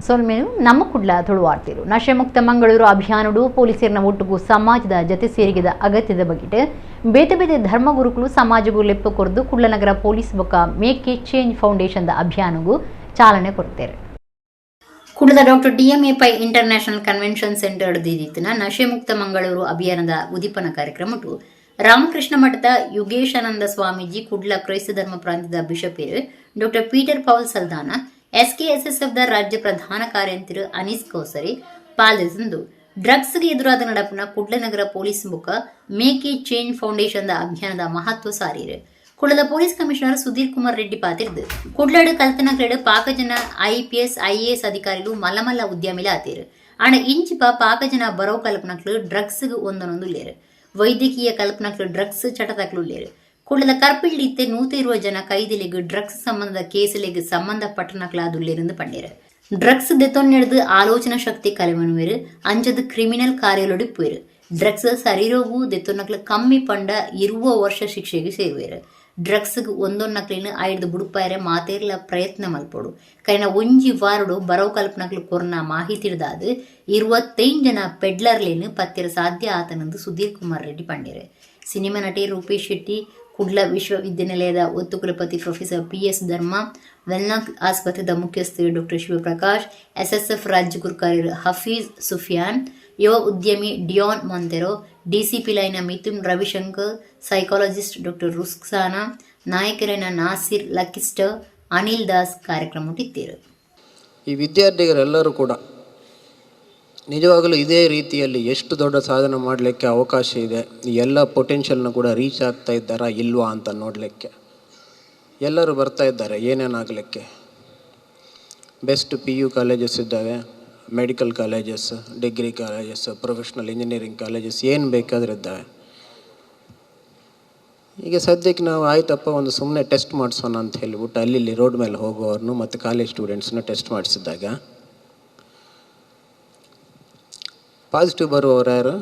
ಸೊಲ್ಮೆನು ನಮ್ಮ ಕುಡ್ಲ ತುಳುವಾರ್ತಿರು. ನಶೆ ಮುಕ್ತ ಮಂಗಳೂರು ಅಭಿಯಾನಡು ಪೊಲೀಸರನ ಒಟ್ಟುಗು ಸಮಾಜದ ಜತೆ ಸೇರಿಗೆದ ಅಗತ್ಯದ ಬಗ್ಗೆ ಬೇತೆ ಬೇತೆ ಧರ್ಮಗುರುಗಳು ಸಮಾಜಗೂ ಲೆಪ್ಪು ಕೊರದು ಕುಡ್ಲನಗರ ಪೊಲೀಸ್ ಬೊಕ್ಕ ಮೇಕ್ ಎ ಚೇಂಜ್ ಫೌಂಡೇಶನ್ ಅಭಿಯಾನಗೂ ಚಾಲನೆ ಕೊಡ್ತಾರೆ. ಕುಡ್ಲದ doctor DMA Pai international convention centre ದಿದಿತ್ತಿನ ನಶೆ ಮುಕ್ತ ಮಂಗಳೂರು ಅಭಿಯಾನದ ಉದ್ದೀಪನ ಕಾರ್ಯಕ್ರಮಟು ರಾಮಕೃಷ್ಣ ಮಠದ ಯುಗೇಶಾನಂದ ಸ್ವಾಮೀಜಿ, ಕುಡ್ಲ ಕ್ರೈಸ್ತ ಧರ್ಮ ಪ್ರಾಂತ್ಯದ ಬಿಷಪೇರು doctor Peter Paul Saldanha, SKSSF the ರಾಜ್ಯ ಪ್ರಧಾನ ಕಾರ್ಯಂತಿರು ಅನೀಸ್ ಕೌಸರಿ ಪಾಲ್ದೆಸಂದು ಡ್ರಗ್ಸ್ಗೆ ಎದುರಾದ ನಡಪುನ ಕುಡ್ಲನಗರ ಪೊಲೀಸ್ ಮುಖ make A change foundation the ಅಭಿಯಾನದ ಮಹತ್ವ ಸಾರಿರು. ಕುಡ್ಲದ ಪೊಲೀಸ್ ಕಮಿಷನರ್ ಸುಧೀರ್ ಕುಮಾರ್ ರೆಡ್ಡಿ ಪಾತಿರ್ದು ಕುಡ್ಲಾಡು ಕಲ್ತನಕ್ಲೆಡ್ ಪಾಕ ಜನ ಐಪಿಎಸ್, ಐಎಎಸ್ ಅಧಿಕಾರಿಲು, ಮಲ್ಲ ಮಲ್ಲ ಉದ್ಯಮಿಲ ಆತೇರು. ಆಂಡ ಇಂಚಿಪ ಪಾಕ ಜನ ಬರವು ಕಲ್ಪನಕ್ಲು ಡ್ರಗ್ಸ್ ಒಂದೊಂದುಲ್ಲೇರು. ವೈದ್ಯಕೀಯ ಕಲ್ಪನಕ್ಲು ಡ್ರಗ್ಸ್ ಚಟತಕ್ಲು ಉಲ್ಲೇರು. ಕುಡ್ಲದ ಕರ್ಪಿಲ್ಡ್ ಇತ್ತೆ 120 ಜನ ಕೈದಿಲೆಗ್ ಡ್ರಗ್ಸ್ ಸಂಬಂಧದ ಕೇಸುಲೆಗ್ ಸಂಬಂಧಪಟ್ಟನಕ್ಲಾದುಲ್ಲೇರೆಂದು ಪಂಡೇರು. ಡ್ರಗ್ಸ್ ದೆತೊನ್ನೆಡ್ದು ಆಲೋಚನಾ ಶಕ್ತಿ ಕಲೆವನುವೆರು, ಅಂಚದ ಕ್ರಿಮಿನಲ್ ಕಾರ್ಯಲೊಡಿಪ್ಪುವೆರು. ಡ್ರಗ್ಸ್ ಶರೀರವು ದೆತ್ತೊನ್ನಕ್ಲು ಕಮ್ಮಿ ಪಂಡ 20 ವರ್ಷ ಶಿಕ್ಷೆಗೆ ಸೇರುವೆರು. ಡ್ರಗ್ಸ್ ಒಂದೊನ್ನಕ್ಲಿನ ಐಡ್ದು ಬುಡುಪಾಯರೆ ಮಾತೇರ್ಲ ಪ್ರಯತ್ನ ಮಲ್ಪೊಡು. ಕೈನ ಒಂಜಿ ವಾರಡು ಬರವು ಕಲ್ಪನಕ್ಲು ಕೊರ್ನ ಮಾಹಿತಿಡ್ದಾದ್ 25 ಜನ ಪೆಡ್ಲರ್ಲೇನು ಪತ್ತಿರ ಸಾಧ್ಯ ಆತನಂದು ಸುಧೀರ್ ಕುಮಾರ್ ರೆಡ್ಡಿ ಪಂಡೇರು. ಸಿನಿಮಾ ನಟಿ ರೂಪೇಶ್ ಶೆಟ್ಟಿ, ಕುಡ್ಲ ವಿಶ್ವವಿದ್ಯಾನಿಲಯದ ಒತ್ತು ಕುಲಪತಿ ಪ್ರೊಫೆಸರ್ ಪಿ.ಎಸ್. ಧರ್ಮ, ವೆನ್ಲಾಕ್ ಆಸ್ಪತ್ರೆದ ಮುಖ್ಯಸ್ಥರು ಡಾಕ್ಟರ್ ಶಿವಪ್ರಕಾಶ್, ಎಸ್ಎಸ್ಎಫ್ ರಾಜ್ಯ ಗುರುಕಾರ್ಯರು ಹಫೀಜ್ ಸುಫಿಯಾನ್, ಯುವ ಉದ್ಯಮಿ ಡಿಯಾನ್ ಮೊಂತೆರೋ, ಡಿಸಿಪಿ ಲೈನ ಮಿಥುನ್ ರವಿಶಂಕರ್, ಸೈಕಾಲಜಿಸ್ಟ್ ಡಾಕ್ಟರ್ ರುಕ್ಸಾನಾ, ನಾಯಕರೈನ ನಾಸಿರ್ ಲಕ್ಕಿಸ್ಟರ್, ಅನಿಲ್ ದಾಸ್ ಕಾರ್ಯಕ್ರಮ ಇತ್ತಿರು. ಈ ವಿದ್ಯಾರ್ಥಿಗರೆಲ್ಲರೂ ಕೂಡ ನಿಜವಾಗಲೂ ಇದೇ ರೀತಿಯಲ್ಲಿ ಎಷ್ಟು ದೊಡ್ಡ ಸಾಧನೆ ಮಾಡಲಿಕ್ಕೆ ಅವಕಾಶ ಇದೆ, ಈ ಎಲ್ಲ ಪೊಟೆನ್ಷಿಯಲ್ನ ಕೂಡ ರೀಚ್ ಆಗ್ತಾ ಇದ್ದಾರಾ ಇಲ್ವಾ ಅಂತ ನೋಡಲಿಕ್ಕೆ ಎಲ್ಲರೂ ಬರ್ತಾ ಇದ್ದಾರೆ. ಏನೇನಾಗಲಿಕ್ಕೆ ಬೆಸ್ಟ್ ಪಿಯು ಕಾಲೇಜಸ್ ಇದ್ದಾವೆ, medical colleges, degree colleges, professional engineering colleges, ಏನು ಬೇಕಾದರೂ ಇದ್ದಾವೆ. ಈಗ ಸದ್ಯಕ್ಕೆ ನಾವು ಆಯ್ತಪ್ಪ, ಒಂದು ಸುಮ್ಮನೆ ಟೆಸ್ಟ್ ಮಾಡಿಸೋಣ ಅಂತ ಹೇಳಿಬಿಟ್ಟು ಅಲ್ಲಿ ಇಲ್ಲಿ ರೋಡ್ ಮೇಲೆ ಹೋಗುವವ್ರನ್ನು ಮತ್ತು ಕಾಲೇಜ್ ಸ್ಟೂಡೆಂಟ್ಸ್ನ ಟೆಸ್ಟ್ ಮಾಡಿಸಿದಾಗ ಪಾಸಿಟಿವ್ ಬರುವವರು ಯಾರು?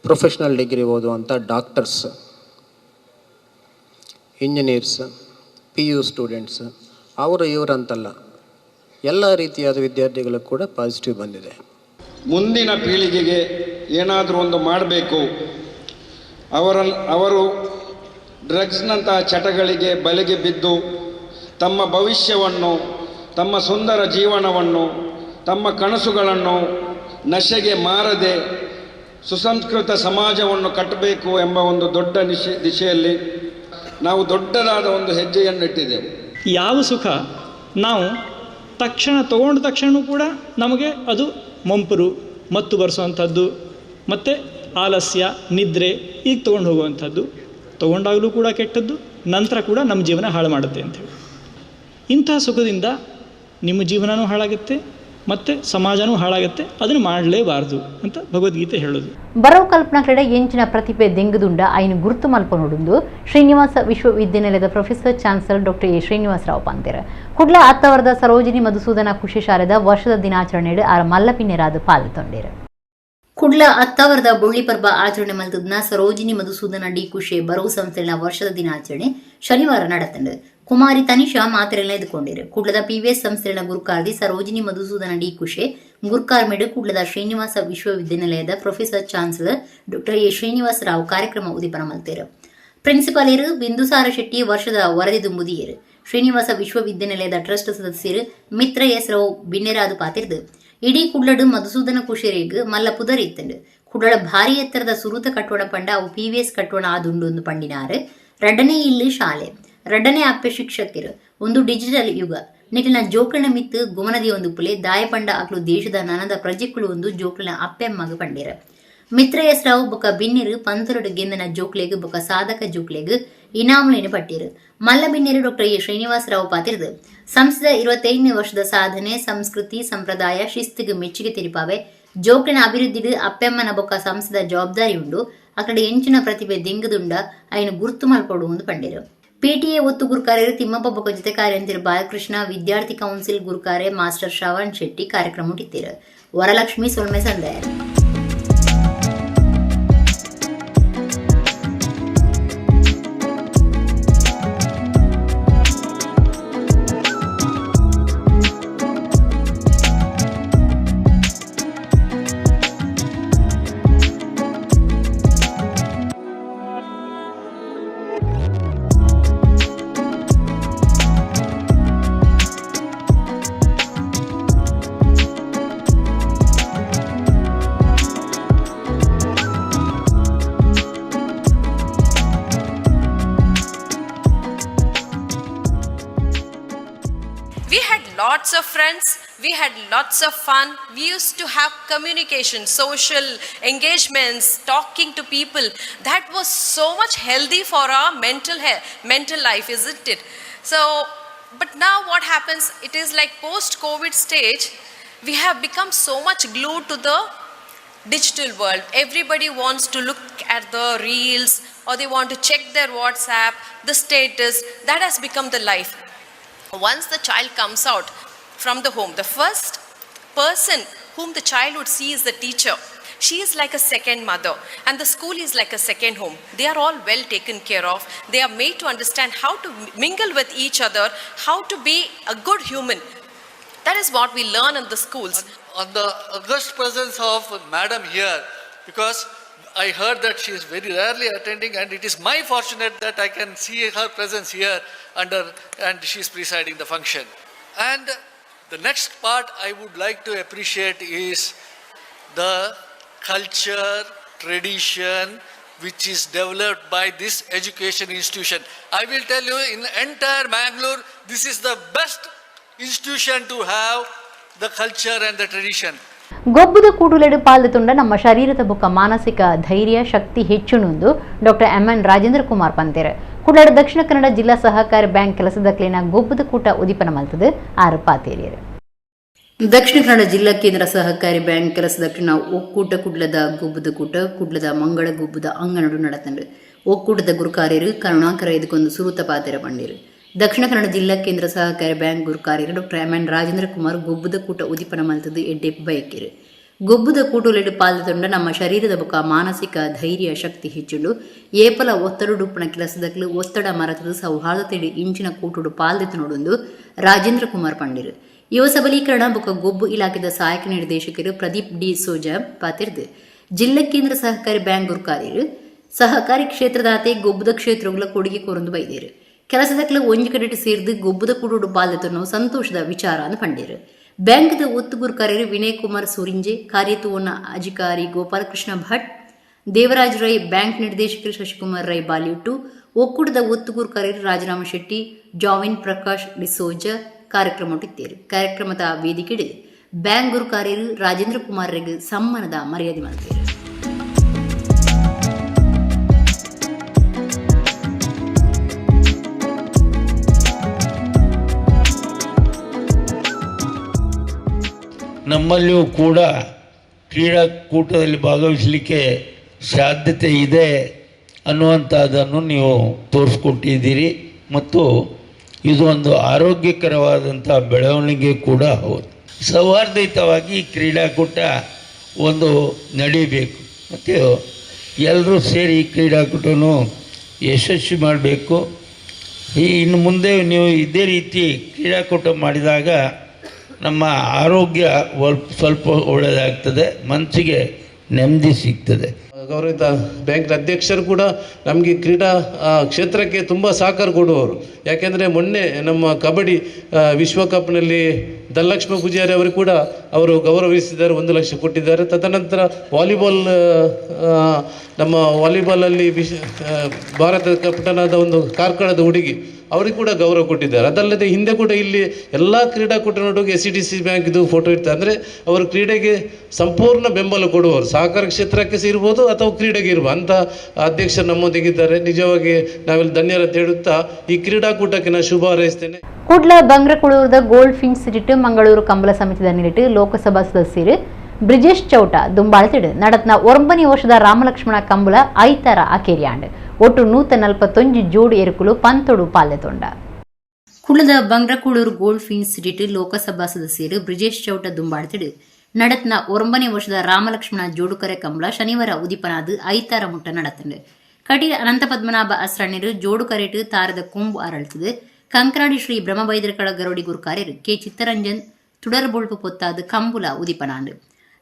ಪ್ರೊಫೆಷ್ನಲ್ ಡಿಗ್ರಿ ಓದುವಂಥ doctors, engineers, PU students, ಅವರು ಇವರಂತಲ್ಲ, ಎಲ್ಲ ರೀತಿಯಾದ ವಿದ್ಯಾರ್ಥಿಗಳು ಕೂಡ ಪಾಸಿಟಿವ್ ಬಂದಿದೆ. ಮುಂದಿನ ಪೀಳಿಗೆಗೆ ಏನಾದರೂ ಒಂದು ಮಾಡಬೇಕು, ಅವರು ಡ್ರಗ್ಸ್ನಂತಹ ಚಟಗಳಿಗೆ ಬಲೆಗೆ ಬಿದ್ದು ತಮ್ಮ ಭವಿಷ್ಯವನ್ನು, ತಮ್ಮ ಸುಂದರ ಜೀವನವನ್ನು, ತಮ್ಮ ಕನಸುಗಳನ್ನು ನಶೆಗೆ ಮಾರದೆ ಸುಸಂಸ್ಕೃತ ಸಮಾಜವನ್ನು ಕಟ್ಟಬೇಕು ಎಂಬ ಒಂದು ದೊಡ್ಡ ದಿಶೆಯಲ್ಲಿ ನಾವು ದೊಡ್ಡದಾದ ಒಂದು ಹೆಜ್ಜೆಯನ್ನು ಇಟ್ಟಿದ್ದೆವು. ಯಾವ ಸುಖ ನಾವು ತಕ್ಷಣ ತಗೊಂಡ ತಕ್ಷಣ ಕೂಡ ನಮಗೆ ಅದು ಮಂಪರು ಮತ್ತು ಬರೆಸುವಂಥದ್ದು, ಮತ್ತು ಆಲಸ್ಯ, ನಿದ್ರೆ, ಈಗ ತೊಗೊಂಡು ಹೋಗುವಂಥದ್ದು, ತೊಗೊಂಡಾಗಲೂ ಕೂಡ ಕೆಟ್ಟದ್ದು, ನಂತರ ಕೂಡ ನಮ್ಮ ಜೀವನ ಹಾಳು ಮಾಡುತ್ತೆ ಅಂಥೇಳಿ. ಇಂಥ ಸುಖದಿಂದ ನಿಮ್ಮ ಜೀವನವೂ ಹಾಳಾಗುತ್ತೆ ಮತ್ತು ಸಮಾಜನೂ ಹಾಳಾಗುತ್ತೆ. ಅದನ್ನು ಮಾಡಲೇಬಾರ್ದು ಅಂತ ಭಗವದ್ಗೀತೆ ಹೇಳೋದು. ಬರವು ಕಲ್ಪನಾ ಕ್ರೀಡೆ ಎಂಚಿನ ಪ್ರತಿಭೆ ದೆಂಗುದುಂಡ ಐನು ಗುರುತು ಮಲ್ಪನೊಡುಂದು ಶ್ರೀನಿವಾಸ ವಿಶ್ವವಿದ್ಯಾನಿಲಯದ professor chancellor doctor A Srinivasa Rao ಪಂತೇರ್. Kudla ಅತ್ತವರದ Sarojini Madhusudana ಖುಷಿ ಶಾಲೆದ ವರ್ಷದ ದಿನಾಚರಣೆ ಆರ ಮಲ್ಲಪಿನ್ನೆರಾದ ಪಾಲ್ತೊಂಡೇರು. ಕುಡ್ಲ ಅತ್ತಾವರದ ಬೊಳ್ಳಿ ಪರ್ಬ ಆಚರಣೆ ಮಲ್ತದ್ನ ಸರೋಜಿನಿ ಮಧುಸೂದನ ಡಿ ಕುಶೆ ಬರವು ಸಂಸ್ಥೆಯ ವರ್ಷದ ದಿನಾಚರಣೆ ಶನಿವಾರ ನಡತಂಡು. ಕುಮಾರಿ ತನಿಷಾ ಮಾತ್ರೆಲ್ಲ ಎದ್ಕೊಂಡಿರು. ಕುಡ್ಲದ ಪಿವಿಎಸ್ ಸಂಸ್ಥೆಯ ಗುರುಕಾರ್ದಿ ಸರೋಜಿನಿ ಮಧುಸೂದನ ಡಿ ಕುಶೆ ಗುರ್ಕಾರ್ಮೆಡು ಕುಡ್ಲದ ಶ್ರೀನಿವಾಸ ವಿಶ್ವವಿದ್ಯಾನಿಲಯದ professor chancellor doctor A Srinivasa Rao ಕಾರ್ಯಕ್ರಮ ಉದ್ದೀಪನ ಮಲ್ತೇರು. ಪ್ರಿನ್ಸಿಪಾಲೇರು ಬಿಂದುಸಾರ ಶೆಟ್ಟಿ ವರ್ಷದ ವರದಿ ದುಂಬುದಿಯೇರು. ಶ್ರೀನಿವಾಸ ವಿಶ್ವವಿದ್ಯಾನಿಲಯದ ಟ್ರಸ್ಟ್ ಸದಸ್ಯರು ಮಿತ್ರ ಎಸ್ ರಾವ್ ಬಿನ್ನೆರಾದು ಪಾತಿರ್ದು ಇಡೀ ಕುಡ್ಲಡು ಮಧುಸೂದನ ಕುಶೆರೆಗ್ ಮಲ್ಲ ಪುದರ್ ಇತ್ತಂಡು. ಕುಡ್ಲಡ ಭಾರಿ ಎತ್ತರದ ಸುರುತ ಕಟ್ಟೋಣ ಪಂಡ ಅವು ಪಿವಿಎಸ್ ಕಟ್ಟೋಣ ಆದುಂಡು ಒಂದು ಪಂಡಿನಾರು. ರಡ್ಡನೇ ಇಲ್ಲಿ ಶಾಲೆ, ರಡ್ಡನೇ ಅಪ್ಪೆ ಶಿಕ್ಷಕರು. ಒಂದು ಡಿಜಿಟಲ್ ಯುಗ, ನಿಖಿಲ್ನ ಜೋಕುಲ್ನ ಮಿತ್ತು ಗುಮನದಿ ಒಂದು ಪುಲೆ ದಾಯ ಪಂಡ ಅಕ್ಲು ದೇಶದ ನನದ ಪ್ರಜೆಕುಲು ಒಂದು ಜೋಕುಲ್ನ ಅಪ್ಪೆಮ್ಮಗ ಪಂಡೇರ. ಮಿತ್ರ ಎಸ್ ರಾವ್ ಬೊಕ ಬಿನ್ನಿರು ಪಂತರುಡು ಗೆಂದನ ಜೋಕ್ಲೆಗ್ ಬೊಕ ಸಾಧಕ ಜೋಕ್ಲೆಗ್ ಇನಾಮುಲೇನು ಪಟ್ಟಿರು. ಮಲ್ಲ ಬಿನ್ನಿರು ಡಾಕ್ಟರ್ ಎ ಶ್ರೀನಿವಾಸ ರಾವ್ ಪಾತಿರ್ದು ಸಂಸ್ಥೆದ 25ನೇ ವರ್ಷದ ಸಾಧನೆ, ಸಂಸ್ಕೃತಿ, ಸಂಪ್ರದಾಯ, ಶಿಸ್ತಿಗೆ ಮೆಚ್ಚುಗೆ ತೆರಿಪಾವೆ. ಜೋಕ್ಲಿನ ಅಭಿವೃದ್ಧಿಗೆ ಅಪ್ಪೆಮ್ಮನ ಬೊಕ್ಕ ಸಂಸ್ಥೆದ ಜವಾಬ್ದಾರಿ ಉಂಡು. ಅಕಡೆ ಎಂಚಿನ ಪ್ರತಿಭೆ ದೆಂಗದುಂಡ ಐನು ಗುರ್ತು ಮಲ್ಪೊಡು ಒಂದು ಪಂಡೇರು. ಪಿಟಿಎ ಒತ್ತು ಗುರುಕಾರ್ಯರು ತಿಮ್ಮಪ್ಪ ಬೊಕ್ಕ ಜೊತೆ ಕಾರ್ಯಂತಿರು ಬಾಲಕೃಷ್ಣ, ವಿದ್ಯಾರ್ಥಿ ಕೌನ್ಸಿಲ್ ಗುರುಕಾರ್ಯ ಮಾಸ್ಟರ್ ಶ್ರವಣ್ ಶೆಟ್ಟಿ ಕಾರ್ಯಕ್ರಮ ಇಟ್ಟಿರು. ವರಲಕ್ಷ್ಮಿ ಸೊಲ್ಮೆ ಸಂದಾಯರು. lots of friends, we had lots of fun, we used to have communication, social engagements, talking to people. That was so much healthy for our mental health, mental life, isn't it? So, but now what happens, it is like post-COVID stage, we have become so much glued to the digital world. Everybody wants to look at the reels or they want to check their WhatsApp, the status. That has become the life. Once the child comes out from the home, the first person whom the child would see is the teacher. She is like a second mother, and the school is like a second home. They are all well taken care of. They are made to understand how to mingle with each other, how to be a good human. That is what we learn in the schools. On the august presence of Madam here, because I heard that she is very rarely attending, and it is my fortunate that I can see her presence here under, and she is presiding the function. And the next part I would like to appreciate is the culture, tradition, which is developed by this education institution. I will tell you, in entire Mangalore, this is the best institution to have the culture and the tradition. ಗೊಬ್ಬದ ಕೂಡುಲೆಡು ಪಾಲ್ದುಂಡ ನಮ್ಮ ಶರೀರದ ಬೊಕ್ಕ ಮಾನಸಿಕ ಧೈರ್ಯ ಶಕ್ತಿ ಹೆಚ್ಚುನುಂದು doctor M N Rajendra Kumar ಪಂತೇರ್. ಕುಡ್ಲಡ್ ದಕ್ಷಿಣ ಕನ್ನಡ ಜಿಲ್ಲಾ ಸಹಕಾರಿ bank ಕೆಲಸದಕ್ಲೇನ ಗೊಬ್ಬದ ಕೂಟ ಉದಿಪನ ಮಲ್ತದು ಆರು ಪಾತೇರಿಯರು. ದಕ್ಷಿಣ ಕನ್ನಡ ಜಿಲ್ಲಾ ಕೇಂದ್ರ ಸಹಕಾರಿ ಬ್ಯಾಂಕ್ ಕೆಲಸದಕ್ಲಿನ ಒಕ್ಕೂಟ ಕುಡ್ಲದ ಗೊಬ್ಬದ ಕೂಟ ಕುಡ್ಲದ ಮಂಗಳ ಗೊಬ್ಬದ ಅಂಗನಡು ನಡತಂಡು. ಒಕ್ಕೂಟದ ಗುರುಕಾರ್ಯರು ಕರುಣಾಕರ ಇದಕ್ಕೊಂದು ಸುರುತ ಪಾತೆರ ಪಂಡೀರು. ದಕ್ಷಿಣ ಕನ್ನಡ ಜಿಲ್ಲಾ ಕೇಂದ್ರ ಸಹಕಾರಿ ಬ್ಯಾಂಕ್ ಗುರುಕಾರ್ಯರು doctor M N Rajendra Kumar ಗೊಬ್ಬದ ಕೂಟ ಉದಿಪನ ಮಲ್ತದು ಎಡ್ಡೆ ಬಯಕಿರು. ಗೊಬ್ಬದ ಕೂಟುಲೆಡು ಪಾಲ್ದೊಂಡ ನಮ್ಮ ಶರೀರದ ಬೊಕ ಮಾನಸಿಕ ಧೈರ್ಯ ಶಕ್ತಿ ಹೆಚ್ಚುಂಡು. ಏಪಲ ಒತ್ತಡುಡುಪ್ಪುನ ಕೆಲಸದಕ್ಲು ಒತ್ತಡ ಮರತದ ಸೌಹಾರ್ದತೆಡು ಇಂಚಿನ ಕೂಟುಡು ಪಾಲ್ದೆತ್ತು ನೋಡೊಂದು ರಾಜೇಂದ್ರ ಕುಮಾರ್ ಪಂಡಿರು. ಯುವ ಸಬಲೀಕರಣ ಬೊಕ ಗೊಬ್ಬು ಇಲಾಖೆದ ಸಹಾಯಕ ನಿರ್ದೇಶಕರು ಪ್ರದೀಪ್ ಡಿ ಸೋಜಾ ಪಾತಿರ್ದು. ಜಿಲ್ಲಾ ಕೇಂದ್ರ ಸಹಕಾರಿ ಬ್ಯಾಂಕ್ ಗುರುಕಾರ್ಯರು ಸಹಕಾರಿ ಕ್ಷೇತ್ರದಾತೆ ಗೊಬ್ಬದ ಕ್ಷೇತ್ರಗಳ ಕೊಡುಗೆ ಕೋರಂದು ಬೈದೇರು. ಕೆಲಸದಕ್ಲು ಒಂಜಿ ಕಡೆಟ್ ಸೇರ್ದು ಗೊಬ್ಬದ ಕೂಡುಡು ಪಾಲ್ದೆತ್ತುನು ಸಂತೋಷದ ವಿಚಾರ ಅಂದ್ ಪಂಡೇರು. ಬ್ಯಾಂಕ್ದ ಒತ್ತು ಗುರುಕಾರ್ಯರು ವಿನಯ್ ಕುಮಾರ್ ಸೂರಿಂಜೆ, ಕಾರ್ಯತುವನ್ನ ಅಧಿಕಾರಿ ಗೋಪಾಲಕೃಷ್ಣ ಭಟ್, ದೇವರಾಜ್ ರೈ, ಬ್ಯಾಂಕ್ ನಿರ್ದೇಶಕರು ಶಶಿಕುಮಾರ್ ರೈ ಬಾಲಿಯುಟ್ಟು, ಒಕ್ಕೂಟದ ಒತ್ತು ಗುರುಕಾರ್ಯರು ರಾಜರಾಮ ಶೆಟ್ಟಿ, ಜಾವಿನ್ ಪ್ರಕಾಶ್ ಡಿಸೋಜ ಕಾರ್ಯಕ್ರಮ ಇತ್ತೇರು. ಕಾರ್ಯಕ್ರಮದ ವೇದಿಕೆಡು ಬ್ಯಾಂಕ್ ಗುರುಕಾರ್ಯರು ರಾಜೇಂದ್ರ ಕುಮಾರ್ ರೆಗ್ ಸಮ್ಮಾನದ ಮರ್ಯಾದೆ ಮಾಡ್ತೇರು. ನಮ್ಮಲ್ಲಿಯೂ ಕೂಡ ಕ್ರೀಡಾಕೂಟದಲ್ಲಿ ಭಾಗವಹಿಸಲಿಕ್ಕೆ ಸಾಧ್ಯತೆ ಇದೆ ಅನ್ನುವಂಥದ್ದನ್ನು ನೀವು ತೋರಿಸ್ಕೊಟ್ಟಿದ್ದೀರಿ ಮತ್ತು ಇದು ಒಂದು ಆರೋಗ್ಯಕರವಾದಂಥ ಬೆಳವಣಿಗೆ ಕೂಡ ಹೌದು. ಸೌಹಾರ್ದಯುತವಾಗಿ ಕ್ರೀಡಾಕೂಟ ಒಂದು ನಡೀಬೇಕು ಮತ್ತು ಎಲ್ಲರೂ ಸೇರಿ ಕ್ರೀಡಾಕೂಟವನ್ನು ಯಶಸ್ವಿ ಮಾಡಬೇಕು. ಇನ್ನು ಮುಂದೆ ನೀವು ಇದೇ ರೀತಿ ಕ್ರೀಡಾಕೂಟ ಮಾಡಿದಾಗ ನಮ್ಮ ಆರೋಗ್ಯ ಸ್ವಲ್ಪ ಒಳ್ಳೆಯದಾಗ್ತದೆ, ಮನಸ್ಸಿಗೆ ನೆಮ್ಮದಿ ಸಿಗ್ತದೆ. ಗೌರವಿತ ಬ್ಯಾಂಕ್ನ ಅಧ್ಯಕ್ಷರು ಕೂಡ ನಮಗೆ ಕ್ರೀಡಾ ಕ್ಷೇತ್ರಕ್ಕೆ ತುಂಬ ಸಹಕಾರ ಕೊಡುವವರು. ಯಾಕೆಂದರೆ ಮೊನ್ನೆ ನಮ್ಮ ಕಬಡ್ಡಿ ವಿಶ್ವಕಪ್ನಲ್ಲಿ ಧನಲಕ್ಷ್ಮಿ ಪೂಜಾರಿ ಅವರು ಕೂಡ ಅವರು ಗೌರವಿಸಿದ್ದಾರೆ, 1 ಲಕ್ಷ ಕೊಟ್ಟಿದ್ದಾರೆ. ತದನಂತರ ವಾಲಿಬಾಲ್, ನಮ್ಮ ವಾಲಿಬಾಲಲ್ಲಿ ಭಾರತದ ಕ್ಯಾಪ್ಟನಾದ ಒಂದು ಕಾರ್ಕಳದ ಹುಡುಗಿ, ಅವರಿಗೆ ಕೂಡ ಗೌರವ ಕೊಟ್ಟಿದ್ದಾರೆ. ಅದಲ್ಲದೆ ಹಿಂದೆ ಕೂಡ ಇಲ್ಲಿ ಎಲ್ಲ ಕ್ರೀಡಾಕೂಟ ನೋಡುವಾಗ SCDC ಬ್ಯಾಂಕ್ದು ಫೋಟೋ ಇರ್ತದೆ. ಅಂದರೆ ಅವರು ಕ್ರೀಡೆಗೆ ಸಂಪೂರ್ಣ ಬೆಂಬಲ ಕೊಡುವವರು, ಸಹಕಾರ ಕ್ಷೇತ್ರಕ್ಕೆ ಸಹ ಇರ್ಬೋದು ಅಥವಾ ಕ್ರೀಡೆಗೆ ಇರ್ಬೋದು ಅಂಥ ಅಧ್ಯಕ್ಷರು ನಮ್ಮೊಂದಿಗಿದ್ದಾರೆ. ನಿಜವಾಗಿ ನಾವೆಲ್ಲ ಧನ್ಯರಂತ ಹೇಳುತ್ತಾ ಈ ಕ್ರೀಡಾಕೂಟಕ್ಕೆ ನಾನು ಶುಭ ಹಾರೈಸ್ತೇನೆ. ಕುಡ್ಲ ಬಂಗ್ರಕುಳೂರದ ಗೋಲ್ಡ್ ಫಿಂಚ್ ಸಿಟಿಟ್ಟು ಮಂಗಳೂರು ಕಂಬಳ ಸಮಿತಿದ ನಿಲಿಟ್ಟು ಲೋಕಸಭಾ ಸದಸ್ಯರು ಬ್ರಿಜೇಶ್ ಚೌಟ ದುಂಬಾಳ್ತಿಡು ನಡತ್ನ 9ನೇ ವರ್ಷದ ರಾಮಲಕ್ಷ್ಮಣ ಕಂಬಳ ಐತಾರ ಅಕೇರಿಯಾಂಡ್. ಒಟ್ಟು 141 ಜೋಡಿ ಎರುಕುಲು ಪಂತೊಡು ಪಾಲ್ಯ ತೊಂಡ. ಕುಳ್ಳದ ಬಂಗ್ರಕೂಳೂರು ಗೋಲ್ಡ್ ಫಿಂಚ್ ಸಿಟಿಟ್ಟು ಲೋಕಸಭಾ ಸದಸ್ಯರು ಬ್ರಿಜೇಶ್ ಚೌಟ ದುಂಬಾಳ್ತಿಡು ನಡತ್ನ 9ನೇ ವರ್ಷದ ರಾಮಲಕ್ಷ್ಮಣ ಜೋಡುಕರೆ ಕಂಬಳ ಶನಿವಾರ ಉದಿಪನಾದು ಐತಾರ ಮುಟ್ಟ ನಡತಂಡು. ಕಟೀಲ್ ಅನಂತ ಪದ್ಮನಾಭ ಅಸ್ರಣ್ಯರು ಜೋಡುಕರೆಟು ತಾರದ ಕೊಂಬು ಅರಳ್ತದೆ. ಕಂಕನಾಡಿ ಶ್ರೀ ಬ್ರಹ್ಮಬೈದರ್ಕಳ ಗರೋಡಿ ಗುರುಕಾರ್ಯರು ಕೆ ಚಿತ್ತರಂಜನ್ ತುಡರ್ಬೊಳ್ಪು ಪೊತ್ತಾದ ಕಂಬುಲ ಉದಿಪನಾಂಡು.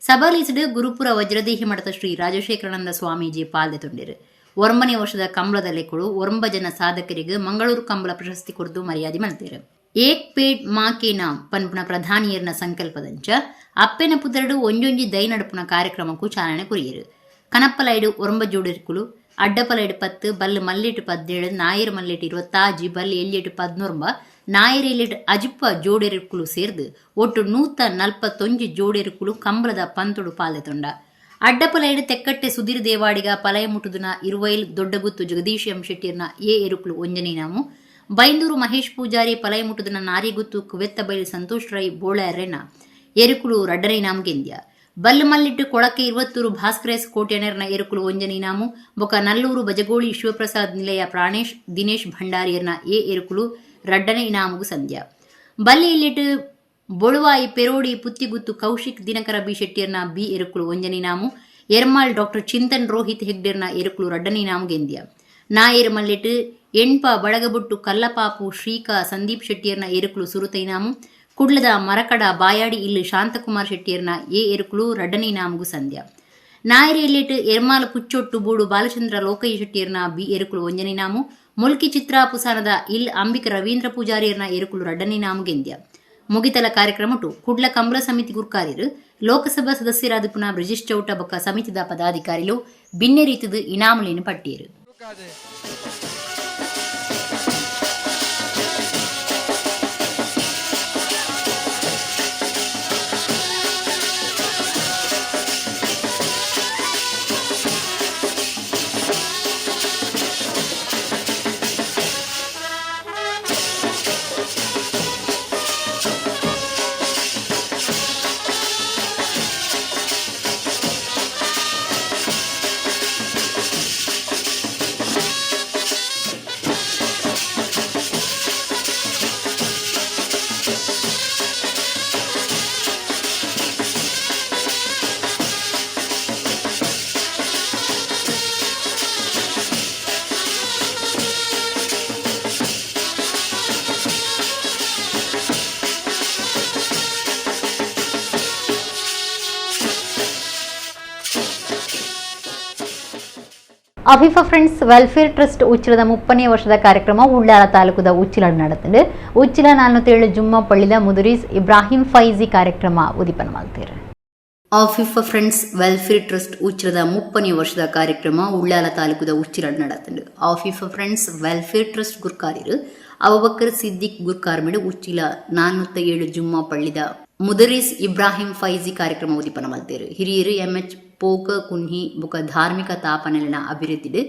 ಸಭಾಲೀಸಿಡು ಗುರುಪುರ ವಜ್ರದೇಹಿ ಮಠದ ಶ್ರೀ ರಾಜಶೇಖರಾನಂದ ಸ್ವಾಮೀಜಿ ಪಾಲ್ದೆ ತೊಂಡಿರು. 9ನೇ ವರ್ಷದ ಕಂಬಳದ ಲೆಕ್ಕಳು 9 ಜನ ಸಾಧಕರಿಗೆ ಮಂಗಳೂರು ಕಂಬಳ ಪ್ರಶಸ್ತಿ ಕೊಡ್ದು ಮರ್ಯಾದೆ ಮಾಡ್ತೇರು. ಏಕ್ ಪೇಡ್ ಮಾ ಕೆ ನಾಮ್ ಪನ್ಪುನ ಪ್ರಧಾನಿಯರ್ನ ಸಂಕಲ್ಪದಂಚ ಅಪ್ಪೆನ ಪುದರಡು ಒಂಜೊಂಜಿ ದೈ ನಡುಪುನ ಕಾರ್ಯಕ್ರಮಕ್ಕೂ ಚಾಲನೆ ಕೊರಿಯರು. ಕನಪ್ಪಲೈಡು 9 ಜೋಡಿರ್ಕುಲು, ಅಡ್ಡಪಲೈಡು 10, ಬಲ್ಲು ಮಲ್ಲಿಟ್ಟು 17, ನಾಯರ್ ಮಲ್ಲಿಟ್ಟು 26, ಬಲ್ಲು ಎಲ್ಲಿಟ್ಟು 19 ನಾಯರೇಲಿಡ್ ಅಜಿಪ್ಪ ಜೋಡೆರುಕುಲು ಸೇರ್ದ್ ಒಟ್ಟು 141 ಜೋಡೆರುಕುಲು ಕಂಬಳದ ಪಂತೊಡು ಪಾಲ್ದೆತೊಂಡ. ಅಡ್ಡಪಲೈಡ್ ತೆಕ್ಕಟ್ಟೆ ಸುಧೀರ್ ದೇವಾಡಿಗ ಪಲಯಮುಟ್ಟುದುನ ಇರುವೈಲ್ ದೊಡ್ಡಗುತ್ತು ಜಗದೀಶ್ ಎಂ ಶೆಟ್ಟಿರ್ನ ಎ ಎರುಕುಲು ಒಂಜನೇ ಇನಾಮು, ಬೈಂದೂರು ಮಹೇಶ್ ಪೂಜಾರಿ ಪಲಯಮುಟ್ಟುದುನ ನಾರಿಗುತ್ತು ಕುವೆತ್ತಬೈಲ್ ಸಂತೋಷ್ ರೈ ಬೋಳಾರೆನ ಎರುಕುಲು ರಡ್ಡನೇ ಇನಾಮು ಗೆಂದ್ಯ. ಬಲ್ಲು ಮಲ್ಲಿಟ್ಟು ಕೊಳಕೆ ಇರುವತ್ತೂರು ಭಾಸ್ಕರೇಸ್ ಕೋಟ್ಯನೆರ್ನ ಎರುಕುಲು ಒಂಜನೇ ಇನಾಮು ಬೊಕ ನಲ್ಲೂರು ಬಜಗೋಳಿ ಶಿವಪ್ರಸಾದ್ ನಿಲಯ ಪ್ರಾಣೇಶ್ ದಿನೇಶ್ ಭಂಡಾರಿಯರ್ನ ಎ ಎರುಕುಲು ರಡ್ಡನೇ ಇನಾಮುಗು ಸಂದ್ಯ. ಬಲ್ಲಿ ಇಲ್ಲಿಟ್ಟು ಬೊಳುವಾಯಿ ಪೆರೋಡಿ ಪುತ್ತಿಗುತ್ತು ಕೌಶಿಕ್ ದಿನಕರ ಬಿ ಶೆಟ್ಟಿಯರ್ನ ಬಿ ಎರುಕುಲು ಒಂಜನೇ ಇನಾಮು, ಎರ್ಮಾಳ್ ಡಾಕ್ಟರ್ ಚಿಂತನ್ ರೋಹಿತ್ ಹೆಗ್ಡೆರ್ನ ಎರುಕುಲು ರಡ್ಡನೇ ಇನಾಮು ಗೆಂದ್ಯ. ನಾಯರ್ ಮಲ್ಲಿಟ್ಟು ಎಣ್ಪ ಬಳಗಬುಟ್ಟು ಕಲ್ಲಪಾಪು ಶ್ರೀಕಾ ಸಂದೀಪ್ ಶೆಟ್ಟಿಯರ್ನ ಎರುಕುಲು ಸುರುತ ಇನಾಮು, ಕುಡ್ಲದ ಮರಕಡ ಬಾಯಾಡಿ ಇಲ್ಲು ಶಾಂತಕುಮಾರ್ ಶೆಟ್ಟಿಯರ್ನ ಎ ಎರುಕುಲು ರಡ್ಡನೇ ಇನಾಮುಗು ಸಂದ್ಯ. ನಾಯರ್ ಇಲ್ಲಿಟ್ಟು ಎರ್ಮಾಲ್ ಪುಚ್ಚೊಟ್ಟು ಬೂಡು ಬಾಲಚಂದ್ರ ಲೋಕಯ್ಯ ಶೆಟ್ಟಿಯರ್ನ ಬಿ ಎರುಕುಲು ಒಂಜನೇ ಇನಾಮು, ಮುಲ್ಕಿ ಚಿತ್ರಾ ಪುಸಾನದ ಇಲ್ ಅಂಬಿಕ ರವೀಂದ್ರ ಪೂಜಾರಿಯರ್ನ ಎರುಕುಲು ರಡ್ಡನೇ ಇನಾಮು ಗೆಂದ್ಯ. ಮುಗಿತಲ ಕಾರ್ಯಕ್ರಮಟು ಕುಡ್ಲ ಕಂಬಳ ಸಮಿತಿ ಗುರ್ಕಾರ್ಯರು ಲೋಕಸಭಾ ಸದಸ್ಯರಾದ ಪುನಃ ಬ್ರಿಜೇಶ್ ಚೌಟ ಬೊಕ್ಕ ಸಮಿತಿದ ಪದಾಧಿಕಾರಿಲು ಬಿನ್ನೆ ರೀತಿದ ಇನಾಮುಲೇನು ಪಟ್ಟಿಯರು. ಅಫೀಫಾ ಫ್ರೆಂಡ್ಸ್ ವೆಲ್ಫೇರ್ ಟ್ರಸ್ಟ್ ಉಚ್ಚಿಲದ 30ನೇ ವರ್ಷದ ಕಾರ್ಯಕ್ರಮ ಉಳ್ಳಾಲ ತಾಲೂಕುದ ಉಚ್ಚಿಲ ನಡೆತಂಡು. ಉಚ್ಚಿಲ 407 ಜುಮ್ಮಾ ಪಳ್ಳಿದ ಮುದುರೀಸ್ ಇಬ್ರಾಹಿಂ ಫೈಜಿ ಕಾರ್ಯಕ್ರಮ ಉದಿಪನ ಮಲ್ತೇರು. ಅಫೀಫಾ ಫ್ರೆಂಡ್ಸ್ ವೆಲ್ಫೇರ್ ಟ್ರಸ್ಟ್ ಉಚ್ಚಿಲದ 30ನೇ ವರ್ಷದ ಕಾರ್ಯಕ್ರಮ ಉಳ್ಳಾಲ ತಾಲೂಕುದ ಉಚ್ಚಿಲ ನಡೆತಂಡು. ಅಫೀಫಾ ಫ್ರೆಂಡ್ಸ್ ವೆಲ್ಫೇರ್ ಟ್ರಸ್ಟ್ ಗುರ್ಕಾರಿರು ಅಬುಬಕರ್ ಸಿದ್ದಿಕ್ ಗುರ್ಕಾರ್ಮಿಡು ಉಚ್ಚಿಲ 407 ಜುಮ್ಮಾ ಪಳ್ಳಿದ ಮುದರೀಸ್ ಇಬ್ರಾಹಿಂ ಫೈಜಿ ಕಾರ್ಯಕ್ರಮ ಉದಿಪನ ಮಲ್ತೇರು. ಹಿರಿಯರು ಎಂಎಚ್ ಪೋಕ ಕುನ್ಹಿ ಬುಕ ಧಾರ್ಮಿಕ ತಾಪನೆಲಿನ ಅಭಿವೃದ್ಧಿಡು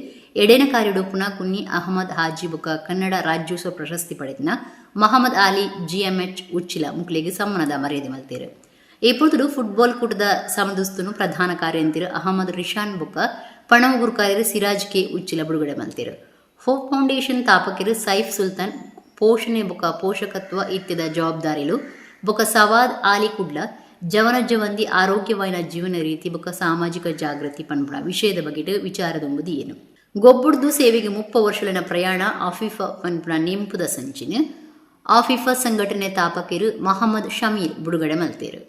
ಎಡೇನ ಕಾರ್ಯಡೊಪ್ಪುನ ಕುನ್ಹಿ ಅಹಮದ್ ಹಾಜಿ ಬುಕ ಕನ್ನಡ ರಾಜ್ಯೋತ್ಸವ ಪ್ರಶಸ್ತಿ ಪಡೆದಿನ ಮಹಮ್ಮದ್ ಆಲಿ ಜಿಎಂಎಚ್ ಉಚ್ಚಿಲ ಮುಕ್ಲೆಗ್ ಸಮ್ಮನದ ಮರ್ಯಾದೆ ಮಲ್ತೇರು. ಈ ಪೊರ್ತುಡು ಫುಟ್ಬಾಲ್ ಕೂಟದ ಸಮದುಸ್ತುನು ಪ್ರಧಾನ ಕಾರ್ಯಂತಿರು ಅಹಮದ್ ರಿಶಾನ್ ಬುಕ ಪಣವು ಗುರುಕಾರ್ಯರು ಸಿರಾಜ್ ಕೆ ಉಚ್ಚಿಲ ಬಿಡುಗಡೆ ಮಲ್ತೇರು. ಹೋಪ್ ಫೌಂಡೇಶನ್ ತಾಪಕಿರು ಸೈಫ್ ಸುಲ್ತಾನ್ ಪೋಷಣೆ ಬುಕ ಪೋಷಕತ್ವ ಇತ್ಯದ ಜವಾಬ್ದಾರಿಲು ಬೊಕ ಸವಾದ್ ಆಲಿ ಕುಡ್ಲ ಜವನ ಜವಂದಿ ಆರೋಗ್ಯವಾಯಿನ ಜೀವನ ರೀತಿ ಬೊಕ ಸಾಮಾಜಿಕ ಜಾಗೃತಿ ಪನ್ಪುನ ವಿಷಯದ ಬಗ್ಗೆ ವಿಚಾರದೊಂಬುದು ಏನು. ಗೊಬ್ಬುಡ್ದು ಸೇವೆಗೆ 30 ವರ್ಷಲಿನ ಪ್ರಯಾಣ ಆಫೀಫಾ ಪನ್ಪುನ ನೆಂಪುದ ಸಂಚಿನ ಆಫೀಫಾ ಸಂಘಟನೆ ತಾಪಕಿರು ಮಹಮ್ಮದ್ ಶಮೀರ್ ಬಿಡುಗಡೆ ಮಲ್ತೇರು.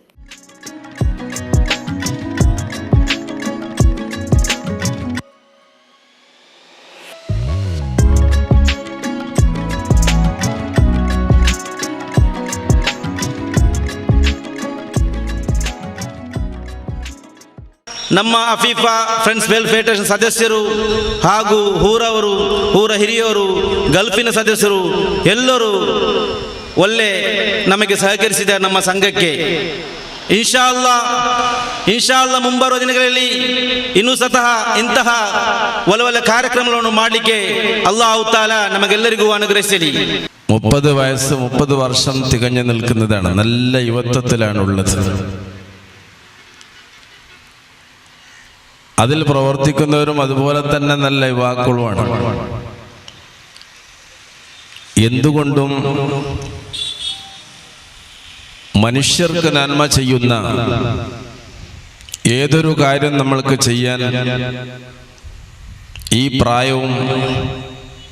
ನಮ್ಮ ಅಫೀಫಾ ಫ್ರೆಂಡ್ಸ್ ವೆಲ್ಫೇರ್ ಫೆಡರೇಷನ್ ಸದಸ್ಯರು ಹಾಗೂ ಊರವರು, ಊರ ಹಿರಿಯವರು, ಗಲ್ಫಿನ ಸದಸ್ಯರು ಎಲ್ಲರೂ ಒಳ್ಳೆ ನಮಗೆ ಸಹಕರಿಸಿದ ನಮ್ಮ ಸಂಘಕ್ಕೆ. ಇನ್ಶಾ ಅಲ್ಲಾ ಇನ್ಶಾ ಅಲ್ಲಾ ಮುಂಬರುವ ದಿನಗಳಲ್ಲಿ ಇನ್ನೂ ಸತಃ ಇಂತಹ ಒಳ್ಳೆ ಒಳ್ಳೆ ಕಾರ್ಯಕ್ರಮಗಳನ್ನು ಮಾಡಲಿಕ್ಕೆ ಅಲ್ಲಾಹು ತಾಲ ನಮಗೆಲ್ಲರಿಗೂ ಅನುಗ್ರಹಿಸಲಿ. 30 വയസ്സ് 30 വർഷം തികഞ്ഞു നിൽക്കുന്നതാണ്. നല്ല യുവത്വത്തിലാണുള്ളത്. അതിൽ പ്രവർത്തിക്കുന്നവരും അതുപോലെ തന്നെ നല്ല യുവാക്കളുമാണ്. എന്തുകൊണ്ടും മനുഷ്യർക്ക് നന്മ ചെയ്യുന്ന ഏതൊരു കാര്യം നമ്മൾക്ക് ചെയ്യാൻ ഈ പ്രായവും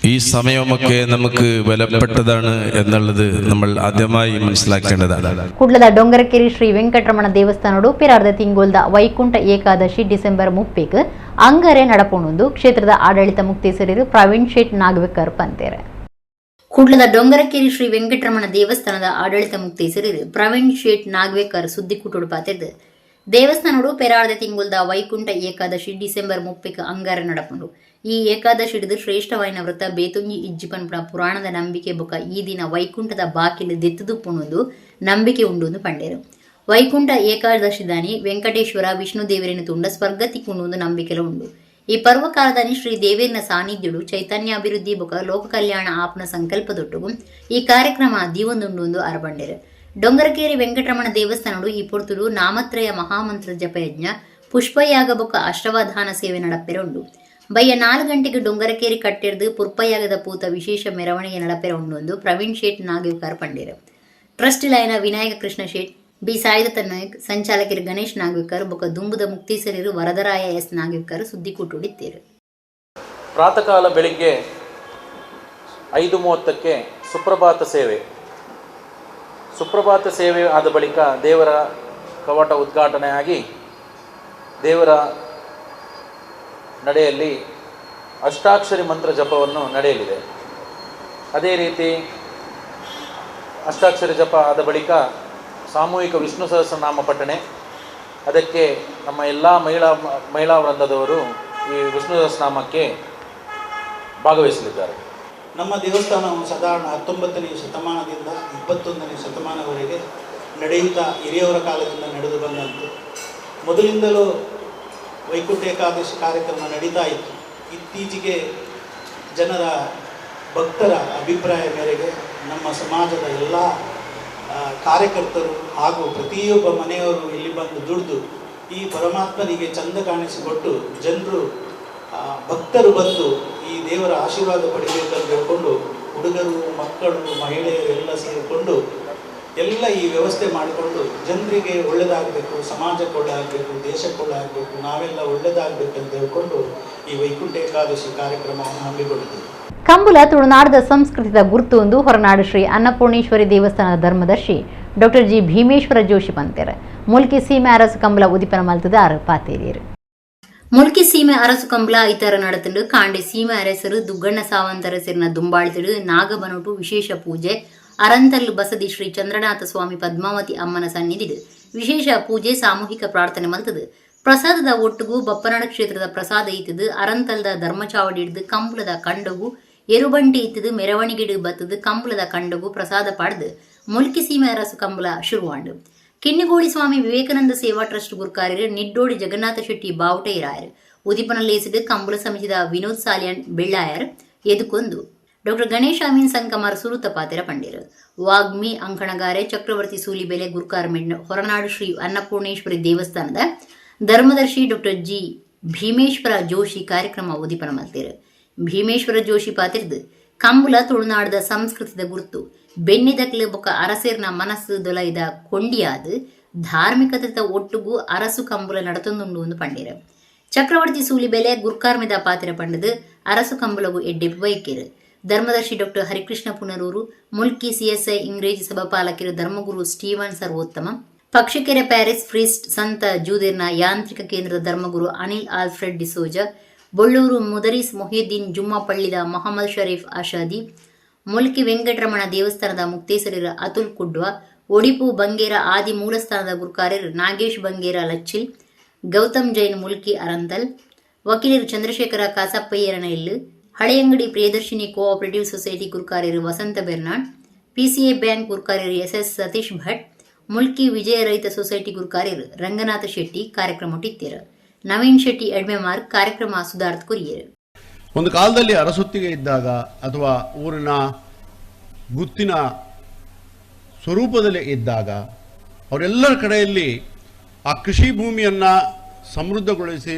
ഈ സമയമൊക്കെ നമുക്ക് വിലപ്പെട്ടതാണ് എന്നുള്ളത് നമ്മൾ ആദ്യമായി മനസ്സിലാക്കേണ്ടതാണ്. ಕುಡ್ಲದ ಡೊಂಗರಕೆರೆ ಶ್ರೀ ವೆಂಕಟರಮಣ ದೇವಸ್ಥಾನಡು ಪಿರಾರ್ದ ತಿಂಗೊಲ್ದ ವೈಕುಂಠ ಏಕಾದಶಿ ಡಿಸೆಂಬರ್ 30 ಅಂಗರೆ ನಡಪೊಂಡು ಕ್ಷೇತ್ರದ ಆಡಳಿತ ಮುಕ್ತೇಸರಿರು ಪ್ರವೀಣ್ ಶೇಟ್ ನಾಗವೇಕರ್ ಪಂತೇರೆ. ಕುಡ್ಲದ ಡೊಂಗರಕೇರಿ ಶ್ರೀ ವೆಂಕಟರಮಣ ದೇವಸ್ಥಾನದ ಆಡಳಿತ ಮುಕ್ತೇಸರಿರು ಪ್ರವೀಣ್ ಶೇಟ್ ನಾಗವೇಕರ್ ಸುದ್ದಿಕೂಟೋಡು ಪಾತೆರ್ದು ದೇವಸ್ಥಾನಡು ಪೆರಾರ್ದ ತಿಂಗುಲ್ದ ವೈಕುಂಠ ಏಕಾದಶಿ ಡಿಸೆಂಬರ್ 30ಕ್ಕೆ ಅಂಗಾರ ನಡಪುಂಡು. ಈ ಏಕಾದಶಿಡ್ದು ಶ್ರೇಷ್ಠವಾಯಿನ ವ್ರತ ಬೇತೊಂಜಿ ಇಜ್ಜಿ ಪನ್ಪುನ ಪುರಾಣದ ನಂಬಿಕೆ ಬೊಕ ಈ ದಿನ ವೈಕುಂಠದ ಬಾಕಿಲು ದೆತ್ತುದುಪ್ಪುಂಡು ನಂಬಿಕೆ ಉಂಡು ಪಂಡೇರು. ವೈಕುಂಠ ಏಕಾದಶಿದಾನಿ ವೆಂಕಟೇಶ್ವರ ವಿಷ್ಣು ದೇವರಿನ ತುಂಡ ಸ್ವರ್ಗ ತಿಕ್ಕುಂಡು ನಂಬಿಕೆಲ ಉಂಡು. ಈ ಪರ್ವಕಾಲದಾನಿ ಶ್ರೀ ದೇವೇರ್ನ ಸಾನ್ನಿಧ್ಯುಡು ಚೈತನ್ಯಾಭಿವೃದ್ಧಿ ಬೊಕ ಲೋಕ ಕಲ್ಯಾಣ ಆಪ್ನ ಸಂಕಲ್ಪದೊಟ್ಟುಗು ಈ ಕಾರ್ಯಕ್ರಮ ದೀವೊಂದುಂಡು ಅರಬಂಡೆರು. ಡೊಂಗರಕೇರಿ ವೆಂಕಟರಮಣ ದೇವಸ್ಥಾನಡು ಈ ಪೊರ್ತುಡು ನಾಮತ್ರಯ ಮಹಾಮಂತ್ರ ಜಪಯಜ್ಞ ಪುಷ್ಪಯಾಗ ಬೊಕ ಅಷ್ಟವಾಧಾನ ಸೇವೆ ನಡಪೆರ ಉಂಡು. ಬಯ್ಯ 4 ಗಂಟೆಗೆ ಡೊಂಗರಕೇರಿ ಕಟ್ಟೆರ್ದು ಪುರ್ಪಯಾಗದ ಪೂತ ವಿಶೇಷ ಮೆರವಣಿಗೆ ನಡಪೆರ ಉಂಡು ಪ್ರವೀಣ್ ಶೇಟ್ ನಾಗೇವ್ಕಾರ್ ಪಂಡೇರು. ಟ್ರಸ್ಟ್ ಲೈನ ವಿನಾಯಕ ಕೃಷ್ಣ ಶೇಟ್, ಬಿ ಸಾಯಿದತ್ತ ನಾಯಕ್, ಸಂಚಾಲಕರು ಗಣೇಶ್ ನಾಗವಿಕರ್ ಬೊಕ ದುಂಬುದ ಮುಕ್ತೇಸರಿರು ವರದರಾಯ ಎಸ್ ನಾಗವಿಕರ್ ಸುದ್ದಿಕೂಟುಡಿತ್ತೇರು. ಪ್ರಾತಃಕಾಲ ಬೆಳಿಗ್ಗೆ 5:30ಕ್ಕೆ ಸುಪ್ರಭಾತ ಸೇವೆ. ಸುಪ್ರಭಾತ ಸೇವೆ ಆದ ಬಳಿಕ ದೇವರ ಕವಾಟ ಉದ್ಘಾಟನೆಯಾಗಿ ದೇವರ ನಡೆಯಲ್ಲಿ ಅಷ್ಟಾಕ್ಷರಿ ಮಂತ್ರ ಜಪವನ್ನು ನಡೆಯಲಿದೆ. ಅದೇ ರೀತಿ ಅಷ್ಟಾಕ್ಷರಿ ಜಪ ಆದ ಬಳಿಕ ಸಾಮೂಹಿಕ ವಿಷ್ಣು ಸಹಸ್ರನಾಮ ಪಠಣೆ. ಅದಕ್ಕೆ ನಮ್ಮ ಎಲ್ಲ ಮಹಿಳಾ ವೃಂದದವರು ಈ ವಿಷ್ಣು ಸಹಸ್ರನಾಮಕ್ಕೆ ಭಾಗವಹಿಸಲಿದ್ದಾರೆ. ನಮ್ಮ ದೇವಸ್ಥಾನವು ಸಾಧಾರಣ 19ನೇ ಶತಮಾನದಿಂದ 21ನೇ ಶತಮಾನವರೆಗೆ ನಡೆಯುತ್ತಾ ಹಿರಿಯವರ ಕಾಲದಿಂದ ನಡೆದು ಬಂದಂತು. ಮೊದಲಿಂದಲೂ ವೈಕುಂಠ ಏಕಾದಶಿ ಕಾರ್ಯಕ್ರಮ ನಡೀತಾ ಇತ್ತು. ಇತ್ತೀಚೆಗೆ ಜನರ ಭಕ್ತರ ಅಭಿಪ್ರಾಯ ಮೇರೆಗೆ ನಮ್ಮ ಸಮಾಜದ ಎಲ್ಲ ಕಾರ್ಯಕರ್ತರು ಹಾಗೂ ಪ್ರತಿಯೊಬ್ಬ ಮನೆಯವರು ಇಲ್ಲಿ ಬಂದು ದುಡಿದು ಈ ಪರಮಾತ್ಮನಿಗೆ ಚಂದ ಕಾಣಿಸಿಕೊಟ್ಟು ಜನರು ಭಕ್ತರು ಬಂದು ಈ ದೇವರ ಆಶೀರ್ವಾದ ಪಡಿಬೇಕಂತ ಹೇಳಿಕೊಂಡು ಹುಡುಗರು, ಮಕ್ಕಳು, ಮಹಿಳೆಯರು ಎಲ್ಲ ಸೇರಿಕೊಂಡು ಎಲ್ಲ ಈ ವ್ಯವಸ್ಥೆ ಮಾಡಿಕೊಂಡು ಜನರಿಗೆ ಒಳ್ಳೆಯದಾಗಬೇಕು, ಸಮಾಜಕ್ಕೆ ಒಳ್ಳೆಯದಾಗಬೇಕು, ದೇಶಕ್ಕೆ ಒಳ್ಳೆಯದಾಗಬೇಕು, ನಾವೆಲ್ಲ ಒಳ್ಳೆಯದಾಗಬೇಕಂತ ಹೇಳಿಕೊಂಡು ಈ ವೈಕುಂಠ ಏಕಾದಶಿ ಕಾರ್ಯಕ್ರಮವನ್ನು ಹಮ್ಮಿಕೊಂಡಿದ್ದೇವೆ. ಕಂಬುಲ ತುಳುನಾಡದ ಸಂಸ್ಕೃತಿದ ಗುರುತು ಒಂದು ಹೊರನಾಡು ಶ್ರೀ ಅನ್ನಪೂರ್ಣೇಶ್ವರಿ ದೇವಸ್ಥಾನದ ಧರ್ಮದರ್ಶಿ ಡಾಕ್ಟರ್ ಜಿ ಭೀಮೇಶ್ವರ ಜೋಶಿ ಪಂತೇರ್ ಮುಲ್ಕಿ ಸೀಮೆ ಅರಸು ಕಂಬಲ ಉದಿಪನ ಮಲ್ತದ ಆರು ಪಾತೇರಿಯರು. ಮುಲ್ಕಿ ಸೀಮೆ ಅರಸು ಕಂಬಲ ಇತರ ನಡತಂಡು ಕಾಂಡೆ ಸೀಮೆ ಅರಸರು ದುಗ್ಗಣ್ಣ ಸಾವಂತರಸರಿನ ದುಂಬಾಳ್ತಿಡು ನಾಗಬನೋಟು ವಿಶೇಷ ಪೂಜೆ ಅರಂತಲ್ಲು ಬಸದಿ ಶ್ರೀ ಚಂದ್ರನಾಥ ಸ್ವಾಮಿ ಪದ್ಮಾವತಿ ಅಮ್ಮನ ಸನ್ನಿಧಿಡು ವಿಶೇಷ ಪೂಜೆ ಸಾಮೂಹಿಕ ಪ್ರಾರ್ಥನೆ ಮಲ್ತದು. ಪ್ರಸಾದದ ಒಟ್ಟುಗು ಬಪ್ಪನಾಡ ಕ್ಷೇತ್ರದ ಪ್ರಸಾದ ಇತ್ತದು ಅರಂತಲ್ದ ಧರ್ಮಚಾವಡಿ ಹಿಡಿದು ಕಂಬಳದ ಕಂಡಗು ಎರುಬಂಟಿ ಇತ್ತದು ಮೆರವಣಿಗೆಡು ಬತ್ತದು ಕಂಬಳದ ಕಂಡಗು ಪ್ರಸಾದ ಪಾಡ್ದು ಮುಲ್ಕಿ ಸೀಮೆ ಅರಸು ಕಂಬಳ ಶುರುವಾಂಡು. ಕಿನ್ನಿಗೋಳಿ ಸ್ವಾಮಿ ವಿವೇಕಾನಂದ ಸೇವಾ ಟ್ರಸ್ಟ್ ಗುರುಕಾರ್ಯರು ನಿಡ್ಡೋಡಿ ಜಗನ್ನಾಥ ಶೆಟ್ಟಿ ಬಾವುಟೈರಾಯರ್ ಉದಿಪನ ಲೇಸಿಡು ಕಂಬಳ ಸಮಿತಿದ ವಿನೋದ್ ಸಾಲಿಯನ್ ಬೆಳ್ಳಾಯರ್ ಎದುಕೊಂದು ಡಾಕ್ಟರ್ ಗಣೇಶ್ ಅಮೀನ್ ಸಂಕಮಾರ್ ಸುರುತ ಪಾತೆರ ಪಂಡೇರು. ವಾಗ್ಮಿ ಅಂಕಣಗಾರೆ ಚಕ್ರವರ್ತಿ ಸೂಲಿಬೆಲೆ ಗುರುಕಾರ್ ಮೆಣ್ಣ ಹೊರನಾಡು ಶ್ರೀ ಅನ್ನಪೂರ್ಣೇಶ್ವರಿ ದೇವಸ್ಥಾನದ ಧರ್ಮದರ್ಶಿ ಡಾಕ್ಟರ್ ಜಿ ಭೀಮೇಶ್ವರ ಜೋಶಿ ಕಾರ್ಯಕ್ರಮ ಉದಿಪನ ಮಲ್ತೇರು. ಭೀಮೇಶ್ವರ ಜೋಶಿ ಪಾತಿರ್ದು ಕಂಬುಲ ತುಳುನಾಡದ ಸಂಸ್ಕೃತಿದ ಗುರುತು ಬೆನ್ನಿದಕ್ಲು ಬೊಕ ಅರಸೇರ್ನ ಮನಸ್ಸು ದೊಲೈದ ಕೊಂಡಿಯಾದ ಧಾರ್ಮಿಕತೆ ಒಟ್ಟುಗು ಅರಸು ಕಂಬುಲ ನಡತೊಂದುಂಡು ಒಂದು ಪಂಡೇರು. ಚಕ್ರವರ್ತಿ ಸೂಲಿಬೆಲೆ ಗುರ್ಕಾರ್ಮೆದ ಪಾತಿರ ಪಂಡದು ಅರಸು ಕಂಬುಲಗು ಎಡ್ಡೆಪ್ಪು ಬೈಕೇರು. ಧರ್ಮದರ್ಶಿ ಡಾಕ್ಟರ್ ಹರಿಕೃಷ್ಣ ಪುನರೂರು, ಮುಲ್ಕಿ ಸಿಎಸ್ಐ ಇಂಗ್ರೇಜಿ ಸಭಾಪಾಲಕರು ಧರ್ಮಗುರು Steven Sarvottama, Pakshikere parish priest ಸಂತ ಜೂದಿರ್ನ ಯಾಂತ್ರಿಕ ಕೇಂದ್ರದ ಧರ್ಮಗುರು ಅನಿಲ್ ಆಲ್ಫ್ರೆಡ್ ಡಿಸೋಜ, ಬೊಳ್ಳೂರು ಮುದರೀಸ್ ಮೊಹಿದ್ದೀನ್ ಜುಮ್ಮಾ ಪಳ್ಳಿದ ಮೊಹಮ್ಮದ್ ಶರೀಫ್ ಆಷಾದಿ, ಮುಲ್ಕಿ ವೆಂಕಟರಮಣ ದೇವಸ್ಥಾನದ ಮುಕ್ತೇಸರರ ಅತುಲ್ ಕುಡ್ವ, ಒಡಿಪು ಬಂಗೇರ ಆದಿ ಮೂಲಸ್ಥಾನದ ಗುರುಕಾರ್ಯರು ನಾಗೇಶ್ ಬಂಗೇರ ಲಚ್ಚಿಲ್, ಗೌತಮ್ ಜೈನ್ ಮುಲ್ಕಿ ಅರಂತಲ್, ವಕೀಲರು ಚಂದ್ರಶೇಖರ ಕಾಸಪ್ಪಯ್ಯರನೈಲ್, ಹಳೆಯಂಗಡಿ ಪ್ರಿಯದರ್ಶಿನಿ ಕೋಆಪರೇಟಿವ್ ಸೊಸೈಟಿ ಗುರುಕಾರ್ಯರು ವಸಂತ ಬೆರ್ನಾಡ್, ಪಿಸಿಎ ಬ್ಯಾಂಕ್ ಗುರುಕಾರ್ಯರು ಎಸ್ಎಸ್ ಸತೀಶ್ ಭಟ್, ಮುಲ್ಕಿ ವಿಜಯ ರೈತ ಸೊಸೈಟಿ ಗುರುಕಾರ್ಯರು ರಂಗನಾಥ ಶೆಟ್ಟಿ ಕಾರ್ಯಕ್ರಮ ಇಟ್ಟಿರು. ನವೀನ್ ಶೆಟ್ಟಿ ಎಡ್ಮೆಮಾರ್ ಕಾರ್ಯಕ್ರಮ ಸುಧಾರ್ಥ ಕುರಿಯರು. ಒಂದು ಕಾಲದಲ್ಲಿ ಅರಸೊತ್ತಿಗೆ ಇದ್ದಾಗ ಅಥವಾ ಊರಿನ ಗುತ್ತಿನ ಸ್ವರೂಪದಲ್ಲಿ ಇದ್ದಾಗ ಅವರೆಲ್ಲರ ಕಡೆಯಲ್ಲಿ ಆ ಕೃಷಿ ಭೂಮಿಯನ್ನು ಸಮೃದ್ಧಗೊಳಿಸಿ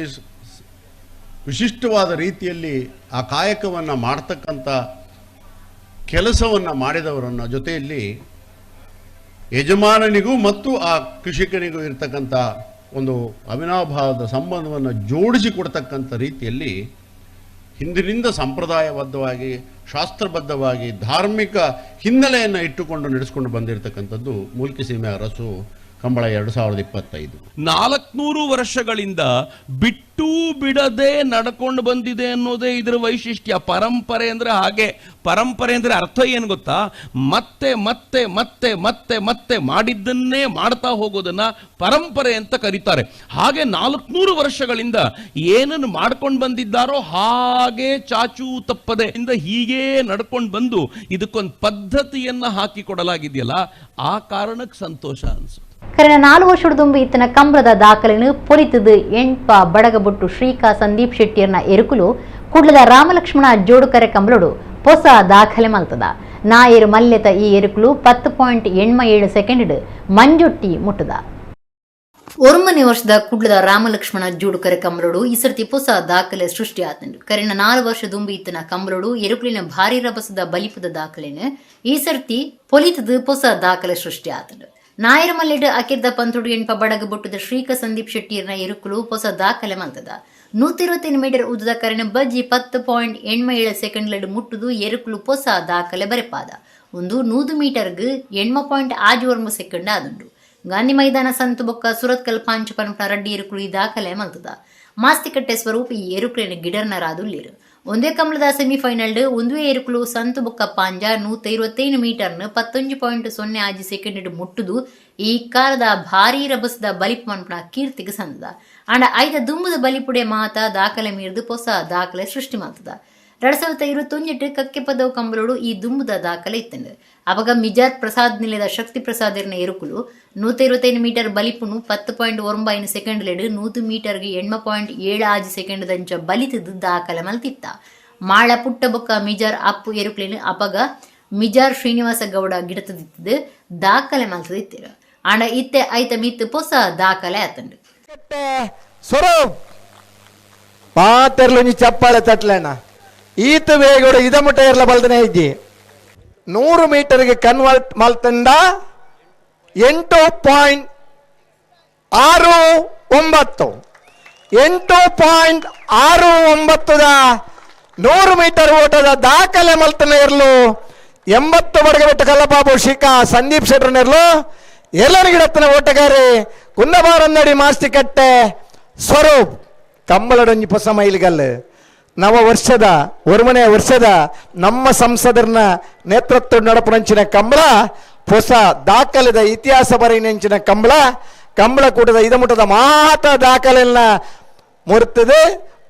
ವಿಶಿಷ್ಟವಾದ ರೀತಿಯಲ್ಲಿ ಆ ಕಾಯಕವನ್ನು ಮಾಡ್ತಕ್ಕಂಥ ಕೆಲಸವನ್ನು ಮಾಡಿದವರನ್ನು ಜೊತೆಯಲ್ಲಿ ಯಜಮಾನನಿಗೂ ಮತ್ತು ಆ ಕೃಷಿಕನಿಗೂ ಇರತಕ್ಕಂಥ ಒಂದು ಅವಿನಾಭಾವದ ಸಂಬಂಧವನ್ನು ಜೋಡಿಸಿಕೊಡ್ತಕ್ಕಂಥ ರೀತಿಯಲ್ಲಿ ಹಿಂದಿನಿಂದ ಸಂಪ್ರದಾಯಬದ್ಧವಾಗಿ, ಶಾಸ್ತ್ರಬದ್ಧವಾಗಿ, ಧಾರ್ಮಿಕ ಹಿನ್ನೆಲೆಯನ್ನು ಇಟ್ಟುಕೊಂಡು ನಡೆಸಿಕೊಂಡು ಬಂದಿರತಕ್ಕಂಥದ್ದು ಮೂಲ್ಕಿ ಸೀಮೆ ಅರಸು ಕಂಬಳ 2025. 400 ವರ್ಷಗಳಿಂದ ಬಿಟ್ಟು ಬಿಟ್ಟು ಬಿಡದೆ ನಡ್ಕೊಂಡು ಬಂದಿದೆ ಅನ್ನೋದೇ ಇದರ ವೈಶಿಷ್ಟ್ಯ. ಪರಂಪರೆ ಅಂದರೆ ಹಾಗೆ. ಪರಂಪರೆ ಅಂದರೆ ಅರ್ಥ ಏನು ಗೊತ್ತಾ? ಮತ್ತೆ ಮತ್ತೆ ಮತ್ತೆ ಮತ್ತೆ ಮತ್ತೆ ಮಾಡಿದ್ದನ್ನೇ ಮಾಡ್ತಾ ಹೋಗೋದನ್ನು ಪರಂಪರೆ ಅಂತ ಕರೀತಾರೆ. ಹಾಗೆ 400 ವರ್ಷಗಳಿಂದ ಏನನ್ನು ಮಾಡ್ಕೊಂಡು ಬಂದಿದ್ದಾರೋ ಹಾಗೆ ಚಾಚೂ ತಪ್ಪದೆ ಇಂದ ಹೀಗೇ ನಡ್ಕೊಂಡು ಬಂದು ಇದಕ್ಕೊಂದು ಪದ್ಧತಿಯನ್ನು ಹಾಕಿಕೊಡಲಾಗಿದೆಯಲ್ಲ, ಆ ಕಾರಣಕ್ಕೆ ಸಂತೋಷ ಅನಿಸುತ್ತೆ. ಕರೆನ 4 ವರ್ಷದ ದುಂಬು ಇತ್ತನ ಕಂಬ್ರದ ದಾಖಲೆಯನ್ನು ಪೊಲಿತದು ಎಂಟ್ಪ ಬಡಗಬೊಟ್ಟು ಶ್ರೀಕಾ ಸಂದೀಪ್ ಶೆಟ್ಟಿಯರ್ನ ಎರುಕುಲು ಕುಡ್ಲದ ರಾಮಲಕ್ಷ್ಮಣ ಜೋಡುಕರೆ ಕಂಬಳೋಡು ಹೊಸ ದಾಖಲೆ ಮಲ್ತದ. ನಾಯರು ಮಲ್ಲೆತ ಈ ಎರುಕುಲು 10.87 ಸೆಕೆಂಡ್ ಮಂಜೊಟ್ಟಿ ಮುಟ್ಟದ. 9 ವರ್ಷದ ಕುಡ್ಲದ ರಾಮಲಕ್ಷ್ಮಣ ಜೋಡುಕರೆ ಕಂಬಳೋಡು ಈ ಸರ್ತಿ ಹೊಸ ದಾಖಲೆ ಸೃಷ್ಟಿ ಆತಂಡು. ಕರೆನ 4 ವರ್ಷ ದುಂಬು ಇತ್ತನ ಕಂಬಳೋಡು ಎರುಕುಲಿನ ಭಾರಿ ರಭಸದ ಬಲಿಪದ ದಾಖಲೆನ ಈ ಸರ್ತಿ ಪೊಲಿತದು ಹೊಸ ದಾಖಲೆ ಸೃಷ್ಟಿ ಆತಂಡು. ನಾಯರ ಮಲ್ಲೆಡ್ ಅಕಿರ್ದ ಪಂತುಡು ಎಣ್ಪ ಬಡಗು ಬೊಟ್ಟದ ಶ್ರೀಕ ಸಂದೀಪ್ ಶೆಟ್ಟಿಯರ್ನ ಎರುಕುಲು ಹೊಸ ದಾಖಲೆ ಮಲ್ತದ. 125 ಮೀಟರ್ ಉದ್ದದ ಕರೆನ ಬಜ್ಜಿ 10.87 ಸೆಕೆಂಡ್ಲೆಡ್ ಮುಟ್ಟುದು ಎರುಕುಲು ಹೊಸ ದಾಖಲೆ ಬರೆಪಾದ. ಒಂದು 100 ಮೀಟರ್ಗ್ 8.69 ಸೆಕೆಂಡ್ ಆದುಂಡು. ಗಾಂಧಿ ಮೈದಾನ ಸಂತು ಬೊಕ್ಕ ಸುರತ್ಕಲ್ ಪಾಂಚ ಪನ್ಪನ ರಡ್ಡಿ ಎರುಕುಲು ಈ ದಾಖಲೆ ಮಲ್ತದ. ಮಾಸ್ತಿಕಟ್ಟೆ ಸ್ವರೂಪ ಈ ಎರುಕುಲಿನ ಗಿಡರ್ನರಾದುಲ್ಲೇರು. ಒಂದೇ ಕಂಬಳದ ಸೆಮಿಫೈನಲ್ ಒಂದುವೇ ಎರುಕುಲು ಸಂತು ಬೊಕ್ಕ ಪಾಂಜ 125 ಮೀಟರ್ನ 11.06 ಸೆಕೆಂಡ್ ಮುಟ್ಟುದು ಈ ಕಾಲದ ಭಾರೀ ರಭಸದ ಬಲಿಪು ಮನ್ಪನ ಕೀರ್ತಿಗೆ ಸಂದದ. ಅಂಡ ಐದ ದುಂಬುದ ಬಲಿಪುಡೆ ಮಾತ ದಾಖಲೆ ಮೀರ್ದು ಹೊಸ ದಾಖಲೆ ಸೃಷ್ಟಿ ಮಾಡ್ತದ. 2021 ಕಕ್ಕೆ ಪದವು ಕಂಬಳೋಡು ಈ ದುಂಬುದ ದಾಖಲೆ ಇತ್ತಂಡು. ಅವಾಗ ಮಿಜಾರ್ ಪ್ರಸಾದ್ ನಿಲಯದ ಶಕ್ತಿ ಪ್ರಸಾದರ್ನ ಎರುಕುಲು 125 ಮೀಟರ್ ಬಲಿಪುನು 10.9 ಸೆಕೆಂಡ್ ಲೆಡ್ 100 ಮೀಟರ್ಗೆ 8.76 ಸೆಕೆಂಡ್ ದಂಚ ಬಲಿತದ್ದು ದಾಖಲೆ ಮಲ್ತಿತ್ತ. ಮಾಳ ಪುಟ್ಟ ಬೊಕ್ಕ ಮಿಜಾರ್ ಅಪ್ಪು ಎರುಕುಲೇನು ಅಪಗ ಮಿಜಾರ್ ಶ್ರೀನಿವಾಸ ಗೌಡ ಗಿಡತದಿತ್ತದು ದಾಖಲೆ ಮಲ್ತದಿತ್ತಿರ. ಆಂಡ ಇತ್ತೆ ಐತ ಮಿತ್ತು ಹೊಸ ದಾಖಲೆ ಆತಂಡು. ಸ್ವರೂಪ್ ಪಾತೆರ್ಲು ಚಪ್ಪಾಳೆ ತಟ್ಲೇಣ ಈತ ವೇಗಡು ಇದ ಮುಟ್ಟ ಇರಲ ಬಲ್ದನೆ ಇದ್ದಿ. 100 ಮೀಟರ್ಗೆ ಕನ್ವರ್ಟ್ ಮಲ್ತಂಡ 8.69 8.69 100 ಮೀಟರ್ ಓಟದ ದಾಖಲೆ ಮಲ್ತನ ಇರಲು 80 ಬಡಗಬೆಟ್ಟ ಕಲ್ಲಬಾಬು ಶಿಖಾ ಸಂದೀಪ್ ಶೆಟ್ಟರ್ನಿರ್ಲು ಎಲ್ಲರಿಗಿಡತ್ತನ ಓಟಗಾರಿ ಕುಂದಬಾರನ್ನಡಿ ಮಾಸ್ತಿಕಟ್ಟೆ ಸ್ವರೂಪ್ ಕಂಬಳಡೊಂಜಿ ಹೊಸ ಮೈಲಿಗಲ್ಲು. ನವ ವರ್ಷದ ಒರುಮನೆಯ ವರ್ಷದ ನಮ್ಮ ಸಂಸದರನ್ನ ನೇತೃತ್ವ ನಡಪುನಂಚಿನ ಕಂಬಳ ಹೊಸ ದಾಖಲೆದ ಇತಿಹಾಸ ಬರೆಯಿನಂಚಿನ ಕಂಬಳ ಕಂಬಳ ಕೂಟದ ಇದಮುಟದ ಮಾತ ದಾಖಲೆಯನ್ನ ಮುರ್ತದೆ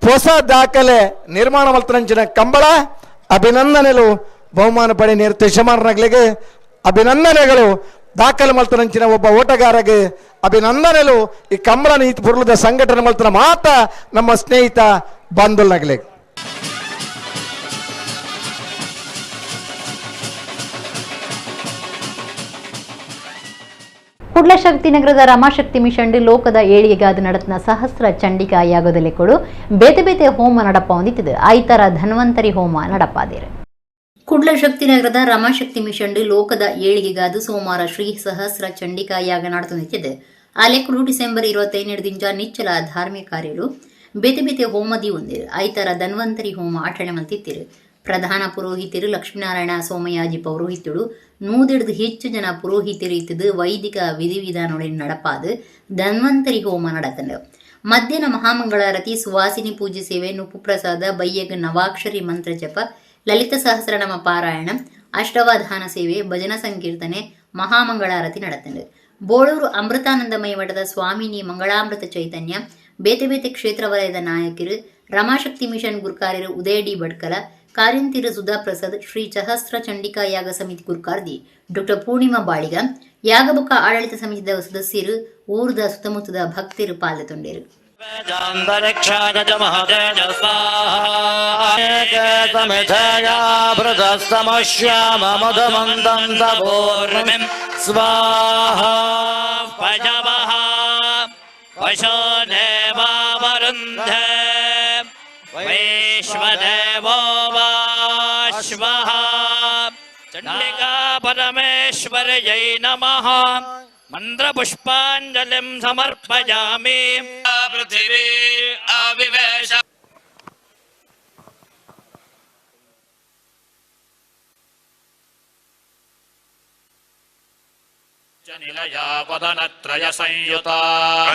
ಹೊಸ ದಾಖಲೆ ನಿರ್ಮಾಣ ಮಲ್ತನಂಚಿನ ಕಂಬಳ ಅಭಿನಂದನೆಗಳು. ಬಹುಮಾನ ಪಡೆ ನೇರ ಯಜಮಾನರಾಗ್ಲಿಗೆ ಅಭಿನಂದನೆಗಳು. ದಾಖಲೆ ಮಲ್ತನಂಚಿನ ಒಬ್ಬ ಓಟಗಾರಗೆ ಅಭಿನಂದನೆಗಳು. ಈ ಕಂಬಳನ ಈ ಪುರ್ಲದ ಸಂಘಟನೆ ಮಲ್ತನ ಮಾತ ನಮ್ಮ ಸ್ನೇಹಿತ ಬಂಧುಲ್ನಾಗ್ಲಿ. ಕುಡ್ಲ ಶಕ್ತಿ ನಗರದ ರಮಾಶಕ್ತಿ ಮಿಷನ್ ಲೋಕದ ಏಳಿಗೆಗಾದ നടത്തുന്ന ಸಹಸ್ರ ಚಂಡಿಕಾ ಯಾಗದಲ್ಲಿ ಕೊಡು ಬೇತೆ ಬೇತೆ ಹೋಮ ನಡಪ ಹೊಂದಿತ್ತಿದೆ. ಐತರ ಧನ್ವಂತರಿ ಹೋಮ ನಡಪಾದಿರು. ಕುಡ್ಲ ಶಕ್ತಿ ನಗರದ ರಮಾಶಕ್ತಿ ಮಿಷನ್ ಲೋಕದ ಏಳಿಗೆಗಾದ ಸೋಮವಾರ ಶ್ರೀ ಸಹಸ್ರ ಚಂಡಿಕಾ ಯಾಗ ನಡೆದುತ್ತಿದೆ. ಆಲೆಕ್ಕುಡು ಡಿಸೆಂಬರ್ 25 ದಿಂಜ ನಿಚ್ಚಲ ಧಾರ್ಮಿಕ ಕಾರ್ಯಗಳು ಬೇತೆ ಬೇತೆ ಹೋಮದಿ ಹೊಂದಿರು. ಐತರ ಧನ್ವಂತರಿ ಹೋಮ ಆಚರಣೆ ಮಲ್ತಿತ್ತಿರು. ಪ್ರಧಾನ ಪುರೋಹಿತರು ಲಕ್ಷ್ಮೀನಾರಾಯಣ ಸೋಮಯಾಜಿ ಪೌರೋಹಿತರು 100 ಹೆಚ್ಚು ಜನ ಪುರೋಹಿತರು ಇತ್ತದು ವೈದಿಕ ವಿಧಿವಿಧಾನಗಳನ್ನು ನಡಪಾದು ಧನ್ವಂತರಿ ಹೋಮ നടത്തുന്നുണ്ട്. ಮಧ್ಯಾಹ್ನ ಮಹಾಮಂಗಳಾರತಿ, ಸುವಾಸಿನಿ ಪೂಜೆ ಸೇವೆ, ನುಪ್ಪು ಪ್ರಸಾದ, ಬಯ್ಯಗ ನವಾಕ್ಷರಿ ಮಂತ್ರ ಜಪ, ಲಲಿತ ಸಹಸ್ರನಾಮ ಪಾರಾಯಣ, ಅಷ್ಟವಾಧಾನ ಸೇವೆ, ಭಜನಾ ಸಂಕೀರ್ತನೆ, ಮಹಾಮಂಗಳಾರತಿ നടത്തുന്നുണ്ട്. ಬೋಳೂರು ಅಮೃತಾನಂದಮಯ ಮಠದ ಸ್ವಾಮಿನಿ ಮಂಗಳಾಮೃತ ಚೈತನ್ಯ, ಬೇತೆ ಬೇತೆ ಕ್ಷೇತ್ರ ವಲಯದ ನಾಯಕರು, ರಮಾಶಕ್ತಿ ಮಿಷನ್ ಗುರುಕಾರ್ಯರು ಉದಯ ಡಿ ಭಟ್ಕಲ, ಕಾರ್ಯಂತಿರು ಸುಧಾ ಪ್ರಸಾದ್, ಶ್ರೀ ಸಹಸ್ರ ಚಂಡಿಕಾ ಯಾಗ ಸಮಿತಿ ಗುರುಕಾರ್ದಿ ಡಾಕ್ಟರ್ ಪೂರ್ಣಿಮಾ ಬಾಳಿಗ, ಯಾಗಬುಕ್ಕ ಆಡಳಿತ ಸಮಿತಿದ ಸದಸ್ಯರು, ಊರದ ಸುತ್ತಮುತ್ತದ ಭಕ್ತರು ಪಾಲ್ಗೊಂಡರು. वैश्वदेवो वाश्वः चंडिका परमेश्वर्यै नमः. मंत्रपुष्पांजलिं समर्पयामि. पृथिवी आविवेश ನಿಲಯಾವದನತ್ರಯ ಸಂಯುತ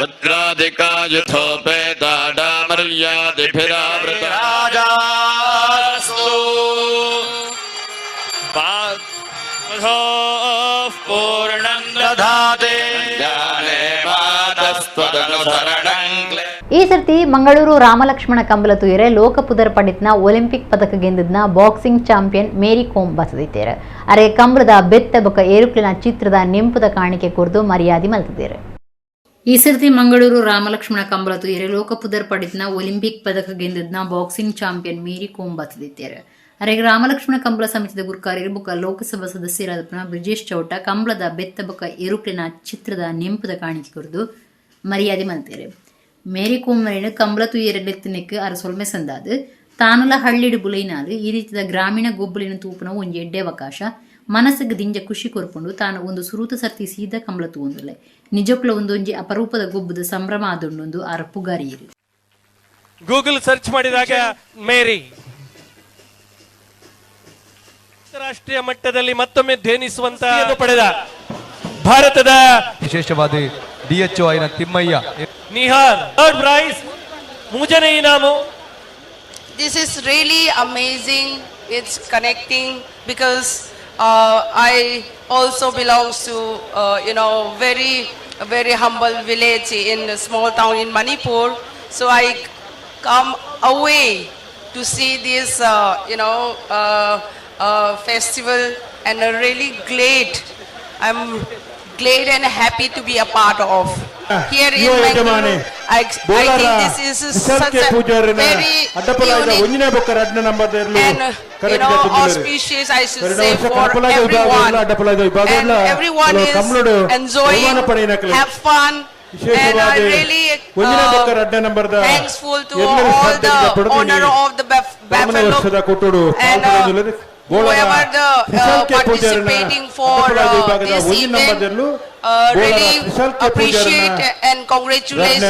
ಭದ್ರಾಧಿಕಾಯುಥೋಪೇತಾಡಾಮರ್ಯಾದಿಭಿರಾವೃತ ರಾಜಾಸ್ತು ಪೂರ್ಣಂ ದಧಾತೆ ಜಾನೇ ಮಾತಸ್ತ್ವದನುಸರಣಂ ಈ ಸರ್ತಿ ಮಂಗಳೂರು ರಾಮಲಕ್ಷ್ಮಣ ಕಂಬಲ ತೂಯರೆ ಲೋಕ ಪುದರ್ ಪಂಡಿತ್ನ ಒಲಿಂಪಿಕ್ ಪದಕ ಗೆಂದಿದ್ನ boxing champion Mary Kom ಬಸದಿದ್ದೇರು. ಅರೆ ಕಂಬಳದ ಬೆತ್ತ ಬೊಕ ಏರುಕ್ಲಿನ ಚಿತ್ರದ ನೆಂಪುದ ಕಾಣಿಕೆ ಕೊರ್ದು ಮರ್ಯಾದೆ ಮಲ್ತಿದ್ದೇರು. ಈ ಸರ್ತಿ ಮಂಗಳೂರು ರಾಮಲಕ್ಷ್ಮಣ ಕಂಬಲ ತೂಯರೆ ಲೋಕ ಪುದರ್ ಪಂಡಿತ್ನ ಒಲಿಂಪಿಕ್ ಪದಕ ಗೆಂದಿದ್ನ boxing champion Mary Kom ಬಸದಿದ್ದೇರು. ಅರೆ ರಾಮಲಕ್ಷ್ಮಣ ಕಂಬಳ ಸಮಿತಿದ ಗುರುಕಾರ್ಯರು ಬೊಕ ಲೋಕಸಭಾ ಸದಸ್ಯರಾದ ಬ್ರಿಜೇಶ್ ಚೌಟ ಕಂಬಳದ ಬೆತ್ತ ಬೊಕ ಏರುಕ್ಲಿನ ಚಿತ್ರದ ನೆಂಪುದ ಕಾಣಿಕೆ ಕೊರ್ದು ಮರ್ಯಾದೆ ಮಲ್ತೇರು. ಮೇರಿ ಕೋಮರೇನು ಕಂಬಳ ತುಯ್ಯರೆಲೆತ್ತನೆಕ್ ಅರ ಸೊಲ್ಮೆ ಸಂದಾದು ತಾನುಲ ಹಳ್ಳಿಡು ಬುಲೈನಾಲು ಈ ರೀತಿಯ ಗ್ರಾಮೀಣ ಗೊಬ್ಬಲಿನ ತೂಪುನ ಒಂಜಿ ಎಡ್ಡೆ ಅವಕಾಶ ಮನಸ್ಸಿಗೆ ದಿಂಜ ಖುಷಿ ಕೊರ್ಪುಂಡು. ತಾನು ಒಂದು ಸುರೂತ ಸರ್ತಿ ಸೀದಾ ಕಂಬಳ ತೂವೊಂದುಲ್ಲೆ ನಿಜಕ್ಕುಲ ಒಂದೊಂಜಿ ಅಪರೂಪದ ಗೊಬ್ಬದ ಸಂಭ್ರಮ ಆದುಂಡೊಂದು ಅರ ಪುಗಾರಿಯರು. ಗೂಗಲ್ ಸರ್ಚ್ ಮಾಡಿದಾಗ ಮೇರಿ ರಾಷ್ಟ್ರೀಯ ಮಟ್ಟದಲ್ಲಿ ಮತ್ತೊಮ್ಮೆ ಧ್ವನಿಸುವಂತ ಪಡೆದ ಭಾರತದ ವಿಶೇಷವಾದ ಡಿಎಚ್ಒ ಐನ ತಿಮ್ಮಯ್ಯ ನಿಹಾರ್ ಥರ್ಡ್ ಪ್ರೈಸ್ ಮೂಜನೇ ಇನಾಮು. This is really amazing. It's connecting because I also belongs to very very humble village in a small town in Manipur. So I come away to see this festival and I'm really glad. I'm glad and happy to be a part of. Here in Mangalore, I think this is such a very unique and auspicious, I should say, for everyone. And everyone is enjoying, have fun. And I really thankful to all the owner of the Buffalo and whoever the participating for this event, really appreciate and congratulations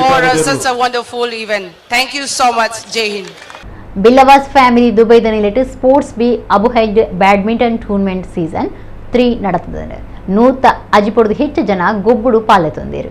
for such a wonderful event. Thank you so much. Jai Hind. Billavas family ದುಬೈದ ನಿಲೆಟ್ sports B ಅಬುಹೈಡ್ badminton tournament season 3 നടത്തുന്നത്. ನೂತ ಅಜಿಪೊಡ್ದು ಹೆಚ್ಚು ಜನ ಗೊಬ್ಬುಡು ಪಾಲೆ ತಂದಿರು.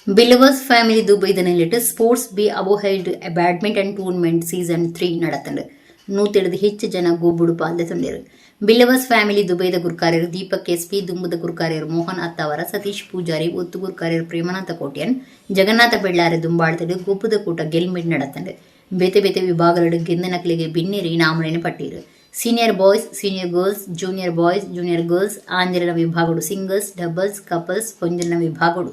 ಬಿಲ್ಲವಾಸ್ ಫ್ಯಾಮಿಲಿ ದುಬೈದ ನಿಲೆಟ್ ಸ್ಪೋರ್ಟ್ಸ್ ಬಿ ಅಬುಹೈಡ್ badminton tournament season 3 നടത്തുന്നത്. 170 ಹೆಚ್ಚು ಜನ ಗೊಬ್ಬುಡು ಪಾಲೆ ತಂದಿರು. ಬಿಲ್ಲವಾಸ್ ಫ್ಯಾಮಿಲಿ ದುಬೈದ ಗುರ್ಕಾರ್ಯರು ದೀಪಕ್ ಎಸ್ ಪಿ, ದುಂಬುದ ಗುರ್ಕಾರ್ಯರು ಮೋಹನ್ ಅತ್ತಾವರ, ಸತೀಶ್ ಪೂಜಾರಿ, ಒತ್ತು ಗುರ್ಕಾರ್ಯರು ಪ್ರೇಮನಾಥ ಕೋಟ್ಯನ್, ಜಗನ್ನಾಥ ಬೆಳ್ಳಾರೆ ದುಂಬಾಳ್ತಡು ಗೊಬ್ಬುದ ಕೂಟ ಗೆಲ್ಮಿಡ್ നടത്തുന്നത്. ಬೇತೆ ಬೇತೆ ವಿಭಾಗಗಳು ಗೆಂದ ನಕಲಿಗೆ ಬಿನ್ನೇರಿ ಇನಾಮುಲೆನ್ ಪಟ್ಟೀರು. Senior boys, senior girls, junior boys, junior girls, ಆಂಜಲಿನ ವಿಭಾಗಡು singles, doubles, couples, ಪೊಂಜಲಿನ ವಿಭಾಗಡು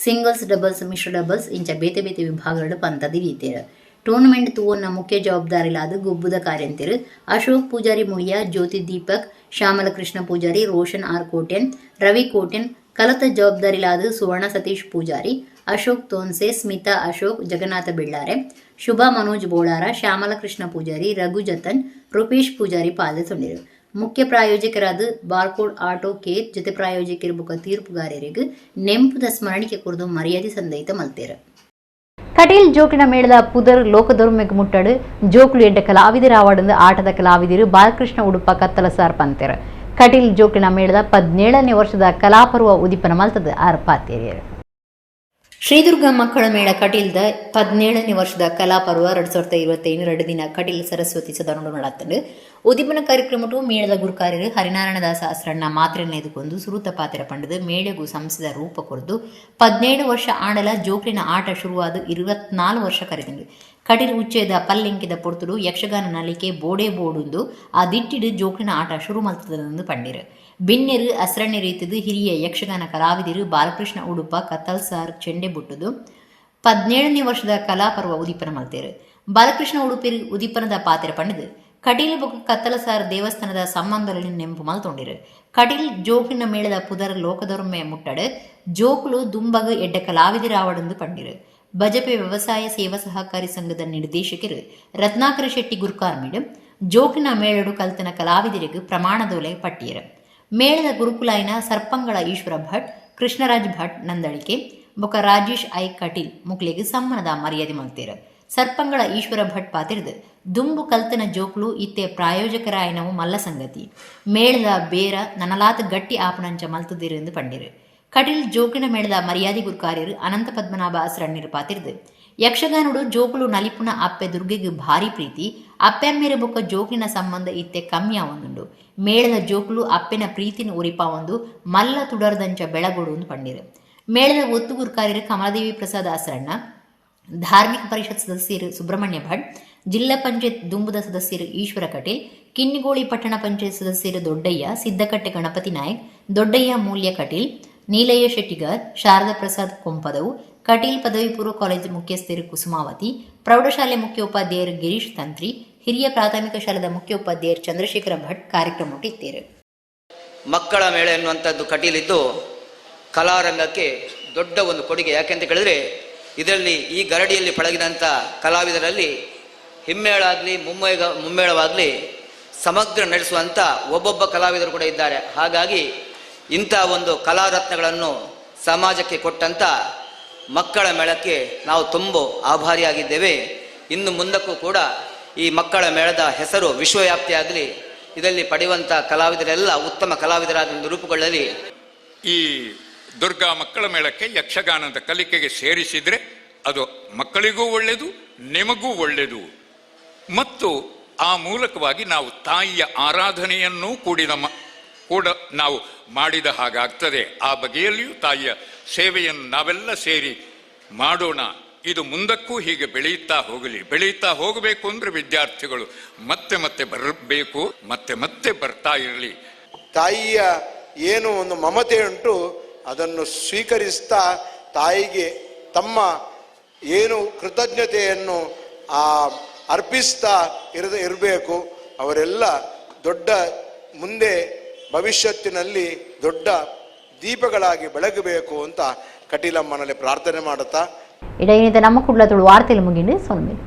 singles, doubles, ಮಿಶ್ರ ಡಬಲ್ಸ್ ಇಂಚ ಬೇತೆ ಬೇತೆ ವಿಭಾಗಗಳು ಪಂತದಿ ರೀತಿಯರು. ಟೂರ್ನಮೆಂಟ್ ತೂವನ್ನ ಮುಖ್ಯ ಜವಾಬ್ದಾರಿಲಾದ ಗೊಬ್ಬುದ ಕಾರ್ಯಂತಿರು ಅಶೋಕ್ ಪೂಜಾರಿ ಮುಳಿಯ, ಜ್ಯೋತಿ ದೀಪಕ್, ಶ್ಯಾಮಲ ಕೃಷ್ಣ ಪೂಜಾರಿ, ರೋಷನ್ ಆರ್ ಕೋಟ್ಯನ್, ರವಿ ಕೋಟ್ಯನ್, ಕಲತ ಜವಾಬ್ದಾರಿಲಾದ ಸುವರ್ಣ ಸತೀಶ್ ಪೂಜಾರಿ, ಅಶೋಕ್ ತೋನ್ಸೆ, ಸ್ಮಿತಾ ಅಶೋಕ್, ಜಗನ್ನಾಥ ಬೆಳ್ಳಾರೆ, ಶುಭಾ ಮನೋಜ್ ಬೋಳಾರ, ಶ್ಯಾಮಲ ಕೃಷ್ಣ ಪೂಜಾರಿ, ರಘು ಜತನ್, ರೂಪೇಶ್ ಪೂಜಾರಿ ಪಾಲ್ದೆ ತೊಂಡಿರು. ಮುಖ್ಯ ಪ್ರಾಯೋಜಕರಾದ barcode auto care ಜೊತೆ ಪ್ರಾಯೋಜಕರು ಬುಕ್ಕ ತೀರ್ಪುಗಾರರಿಗೆ ನೆಂಪುದ ಸ್ಮರಣಿಕೆ ಕುರಿತು ಮರ್ಯಾದೆ ಸಂದಯಿತ ಮಲ್ತೇರು. ಕಟೀಲ್ ಜೋಕಿನ ಮೇಳದ ಪುದರ್ ಲೋಕದೊರ್ಮೆಗ್ ಮುಟ್ಟಡು ಜೋಕ್ಲು ಎಡ್ಡ ಕಲಾವಿದರಾವಡಂದು ಆಟದ ಕಲಾವಿದರು ಬಾಲಕೃಷ್ಣ ಉಡುಪ ಕತ್ತಲಸಾರ್ ಪಂತೆರು. ಕಟೀಲ್ ಜೋಕಿನ ಮೇಳದ 17ನೇ ವರ್ಷದ ಕಲಾಪರ್ವ ಉದಿಪನ ಮಲ್ತದ ಆರ್ ಪಾತೇರಿಯರು. ಶ್ರೀದುರ್ಗ ಮಕ್ಕಳ ಮೇಳ ಕಟೀಲ್ದ 17ನೇ ವರ್ಷದ ಕಲಾಪರ್ವ 2025 2 ದಿನ ಕಟೀಲ್ ಸರಸ್ವತಿ ಸದನಡು ನಡತ್ತಂಡು. ಉದಿಪನ ಕಾರ್ಯಕ್ರಮಟು ಮೇಳದ ಗುರುಕಾರ್ಯರು ಹರಿನಾರಾಯಣದಾಸ ಅಸ್ರಣ್ಣ ಮಾತ್ರೆನ ಎದುಕೊಂದು ಸುರುತ ಪಾತ್ರ ಪಂಡದು ಮೇಳೆಗೂ ಸಂಸ್ಥೆದ ರೂಪ ಕೊರದು 17 ವರ್ಷ ಆಂಡಲ ಜೋಕ್ಲಿನ ಆಟ ಶುರುವಾದ 24 ವರ್ಷ ಕರೆದಂಡು. ಕಟೀಲ್ ಉಚ್ಚೆದ ಪಲ್ಲೆಂಕಿದ ಪೊರ್ತುಡು ಯಕ್ಷಗಾನ ನಲಿಕೆ ಬೋಡೆ ಬೋಡುಂದು ಆ ದಿಟ್ಟಿಡು ಜೋಕ್ಲಿನ ಆಟ ಶುರು ಮಲ್ತದಂದು ಪಂಡಿರು. ಬಿನ್ನೆರು ಅಸ್ರಣ್ಯ ರೀತಿದು ಹಿರಿಯ ಯಕ್ಷಗಾನ ಕಲಾವಿದರು ಬಾಲಕೃಷ್ಣ ಉಡುಪ ಕತ್ತಲ್ಸಾರ್ ಚೆಂಡೆ ಬುಟ್ಟುದು 17ನೇ ವರ್ಷದ ಕಲಾಪರ್ವ ಉದಿಪನ ಮಲ್ತೇರು. ಬಾಲಕೃಷ್ಣ ಉಡುಪಿರು ಉದಿಪನದ ಪಾತ್ರ ಪಂಡದು ಕಟೀಲ್ ಬೊಕ್ಕ ಕತ್ತಲಸಾರ್ ದೇವಸ್ಥಾನದ ಸಂಬಂಧದಲ್ಲಿ ನೆಂಪು ಮಲ್ತೊಂಡಿರು. ಕಟೀಲ್ ಜೋಕಿನ ಮೇಳದ ಪುದರ್ ಲೋಕದೊರ್ಮೆ ಮುಟ್ಟಡು ಜೋಕ್ಲು ದುಂಬಗ ಎಡ್ಡ ಕಲಾವಿದರಾವಡಂದು ಪಂಡಿರು. ಬಜಪೆ ವ್ಯವಸಾಯ ಸೇವಾ ಸಹಕಾರಿ ಸಂಘದ ನಿರ್ದೇಶಕರು ರತ್ನಾಕರ ಶೆಟ್ಟಿ ಗುರುಕಾರ್ಮಿಡು ಜೋಕಿನ ಮೇಳಡು ಕಲ್ತನ ಕಲಾವಿದರಿಗೆ ಪ್ರಮಾಣದೊಲೆ ಪಟ್ಟಿಯರು. ಮೇಳದ ಗುರುಕುಲಾಯಿನ ಸರ್ಪಂಗಳ ಈಶ್ವರ ಭಟ್, ಕೃಷ್ಣರಾಜ್ ಭಟ್ ನಂದಳಿಕೆ ಬೊಕ್ಕ ರಾಜೇಶ್ I Kateel ಮುಕ್ಲಿಗೆ ಸಮ್ಮಾನದ ಮರ್ಯಾದೆ ಮಲ್ತೇರು. ಸರ್ಪಂಗಳ ಈಶ್ವರ ಭಟ್ ಪಾತಿರ್ದು ದುಂಬು ಕಲ್ತನ ಜೋಕ್ಲು ಇತ್ತೆ ಪ್ರಾಯೋಜಕರಾಯನವು ಮಲ್ಲ ಸಂಗತಿ ಮೇಳದ ಬೇರ ನನಲಾತ ಗಟ್ಟಿ ಆಪಣಂಚ ಮಲ್ತುದಿರು ಎಂದು ಪಂಡಿರು. ಕಟೀಲ್ ಜೋಕಿನ ಮೇಳದ ಮರ್ಯಾದೆ ಗುರ್ಕಾರ್ಯರು ಅನಂತ ಪದ್ಮನಾಭ ಅಸ್ರಣ್ಣಿರು ಪಾತಿರ್ದು ಯಕ್ಷಗಾನಡು ಜೋಕುಲು ನಲಿಪುನ ಅಪ್ಪೆ ದುರ್ಗೆಗೆ ಭಾರಿ ಪ್ರೀತಿ ಅಪ್ಪೆಮ್ಮೆರೆ ಬೊಕ್ಕ ಜೋಕಿನ ಸಂಬಂಧ ಇತ್ತೆ ಕಮ್ಮಿ ಆವೊಂದುಂಡು. ಮೇಳದ ಜೋಕುಲು ಅಪ್ಪೆನ ಪ್ರೀತಿನ ಉರಿಪಾವೊಂದು ಮಲ್ಲ ತುಡರ್ದಂಚ ಬೆಳಗೊಡು ಎಂದು ಪಂಡಿರು. ಮೇಳದ ಒತ್ತು ಗುರ್ಕಾರ್ಯರು ಕಮಲಾದೇವಿ ಪ್ರಸಾದ್ ಅಸ್ರಣ್ಣ, ಧಾರ್ಮಿಕ ಪರಿಷತ್ ಸದಸ್ಯರು ಸುಬ್ರಹ್ಮಣ್ಯ ಭಟ್, ಜಿಲ್ಲಾ ಪಂಚಾಯತ್ ದುಂಬುದ ಸದಸ್ಯರು ಈಶ್ವರ ಕಟೀಲ್, ಕಿನ್ನಿಗೋಳಿ ಪಟ್ಟಣ ಪಂಚಾಯತ್ ಸದಸ್ಯರು ದೊಡ್ಡಯ್ಯ, ಸಿದ್ದಕಟ್ಟೆ ಗಣಪತಿ ನಾಯಕ್, ದೊಡ್ಡಯ್ಯ ಮೂಲ್ಯ ಕಟೀಲ್, ನೀಲಯ್ಯ ಶೆಟ್ಟಿಗಾರ್, ಶಾರದಾ ಪ್ರಸಾದ್ ಕೊಂಪದವು, ಕಟೀಲ್ ಪದವಿ ಪೂರ್ವ ಕಾಲೇಜು ಮುಖ್ಯಸ್ಥರು ಕುಸುಮಾವತಿ, ಪ್ರೌಢಶಾಲೆ ಮುಖ್ಯೋಪಾಧ್ಯಾಯರು ಗಿರೀಶ್ ತಂತ್ರಿ, ಹಿರಿಯ ಪ್ರಾಥಮಿಕ ಶಾಲೆದ ಮುಖ್ಯೋಪಾಧ್ಯಾಯರು ಚಂದ್ರಶೇಖರ ಭಟ್ ಕಾರ್ಯಕ್ರಮ ಇತ್ತೇರು. ಮಕ್ಕಳ ಮೇಳ ಎನ್ನುವಂಥದ್ದು ಕಟೀಲಿದ್ದು ಕಲಾರಂಗಕ್ಕೆ ದೊಡ್ಡ ಒಂದು ಕೊಡುಗೆ. ಯಾಕೆಂತ ಕೇಳಿದ್ರೆ ಇದರಲ್ಲಿ ಈ ಗರಡಿಯಲ್ಲಿ ಪಳಗಿದಂಥ ಕಲಾವಿದರಲ್ಲಿ ಹಿಮ್ಮೇಳಾಗಲಿ ಮುಮ್ಮೇಳವಾಗಲಿ ಸಮಗ್ರ ನಡೆಸುವಂಥ ಒಬ್ಬೊಬ್ಬ ಕಲಾವಿದರು ಕೂಡ ಇದ್ದಾರೆ. ಹಾಗಾಗಿ ಇಂಥ ಒಂದು ಕಲಾರತ್ನಗಳನ್ನು ಸಮಾಜಕ್ಕೆ ಕೊಟ್ಟಂಥ ಮಕ್ಕಳ ಮೇಳಕ್ಕೆ ನಾವು ತುಂಬ ಆಭಾರಿಯಾಗಿದ್ದೇವೆ. ಇನ್ನು ಮುಂದಕ್ಕೂ ಕೂಡ ಈ ಮಕ್ಕಳ ಮೇಳದ ಹೆಸರು ವಿಶ್ವವ್ಯಾಪ್ತಿಯಾಗಲಿ, ಇದರಲ್ಲಿ ಪಡೆಯುವಂಥ ಕಲಾವಿದರೆಲ್ಲ ಉತ್ತಮ ಕಲಾವಿದರಾಗಿ ರೂಪುಗೊಳ್ಳಲಿ. ಈ ದುರ್ಗಾ ಮಕ್ಕಳ ಮೇಳಕ್ಕೆ ಯಕ್ಷಗಾನದ ಕಲಿಕೆಗೆ ಸೇರಿಸಿದರೆ ಅದು ಮಕ್ಕಳಿಗೂ ಒಳ್ಳೆಯದು, ನಿಮಗೂ ಒಳ್ಳೆಯದು. ಮತ್ತು ಆ ಮೂಲಕವಾಗಿ ನಾವು ತಾಯಿಯ ಆರಾಧನೆಯನ್ನೂ ಕೂಡ ನಾವು ಮಾಡಿದ ಹಾಗಾಗ್ತದೆ. ಆ ಬಗೆಯಲ್ಲಿಯೂ ತಾಯಿಯ ಸೇವೆಯನ್ನು ನಾವೆಲ್ಲ ಸೇರಿ ಮಾಡೋಣ. ಇದು ಮುಂದಕ್ಕೂ ಹೀಗೆ ಬೆಳೆಯುತ್ತಾ ಹೋಗಲಿ. ಬೆಳೆಯುತ್ತಾ ಹೋಗಬೇಕು ಅಂದರೆ ವಿದ್ಯಾರ್ಥಿಗಳು ಮತ್ತೆ ಮತ್ತೆ ಬರಬೇಕು, ಮತ್ತೆ ಮತ್ತೆ ಬರ್ತಾ ಇರಲಿ. ತಾಯಿಯ ಏನು ಒಂದು ಮಮತೆ ಉಂಟು ಅದನ್ನು ಸ್ವೀಕರಿಸ್ತಾ ತಾಯಿಗೆ ತಮ್ಮ ಏನು ಕೃತಜ್ಞತೆಯನ್ನು ಅರ್ಪಿಸ್ತಾ ಇರಬೇಕು. ಅವರೆಲ್ಲ ದೊಡ್ಡ ಮುಂದೆ ಭವಿಷ್ಯತ್ತಿನಲ್ಲಿ ದೊಡ್ಡ ದೀಪಗಳಾಗಿ ಬೆಳಗಬೇಕು ಅಂತ ಕಟೀಲಮ್ಮನಲ್ಲಿ ಪ್ರಾರ್ಥನೆ ಮಾಡುತ್ತಾ ಇಡೀ ನಮ್ಮ ಕುಡ್ಲ ತುಳು ವಾರ್ತೆಯಲ್ಲಿ ಮುಗಿಂಡು ಸೊನ್ಮೇಲೆ.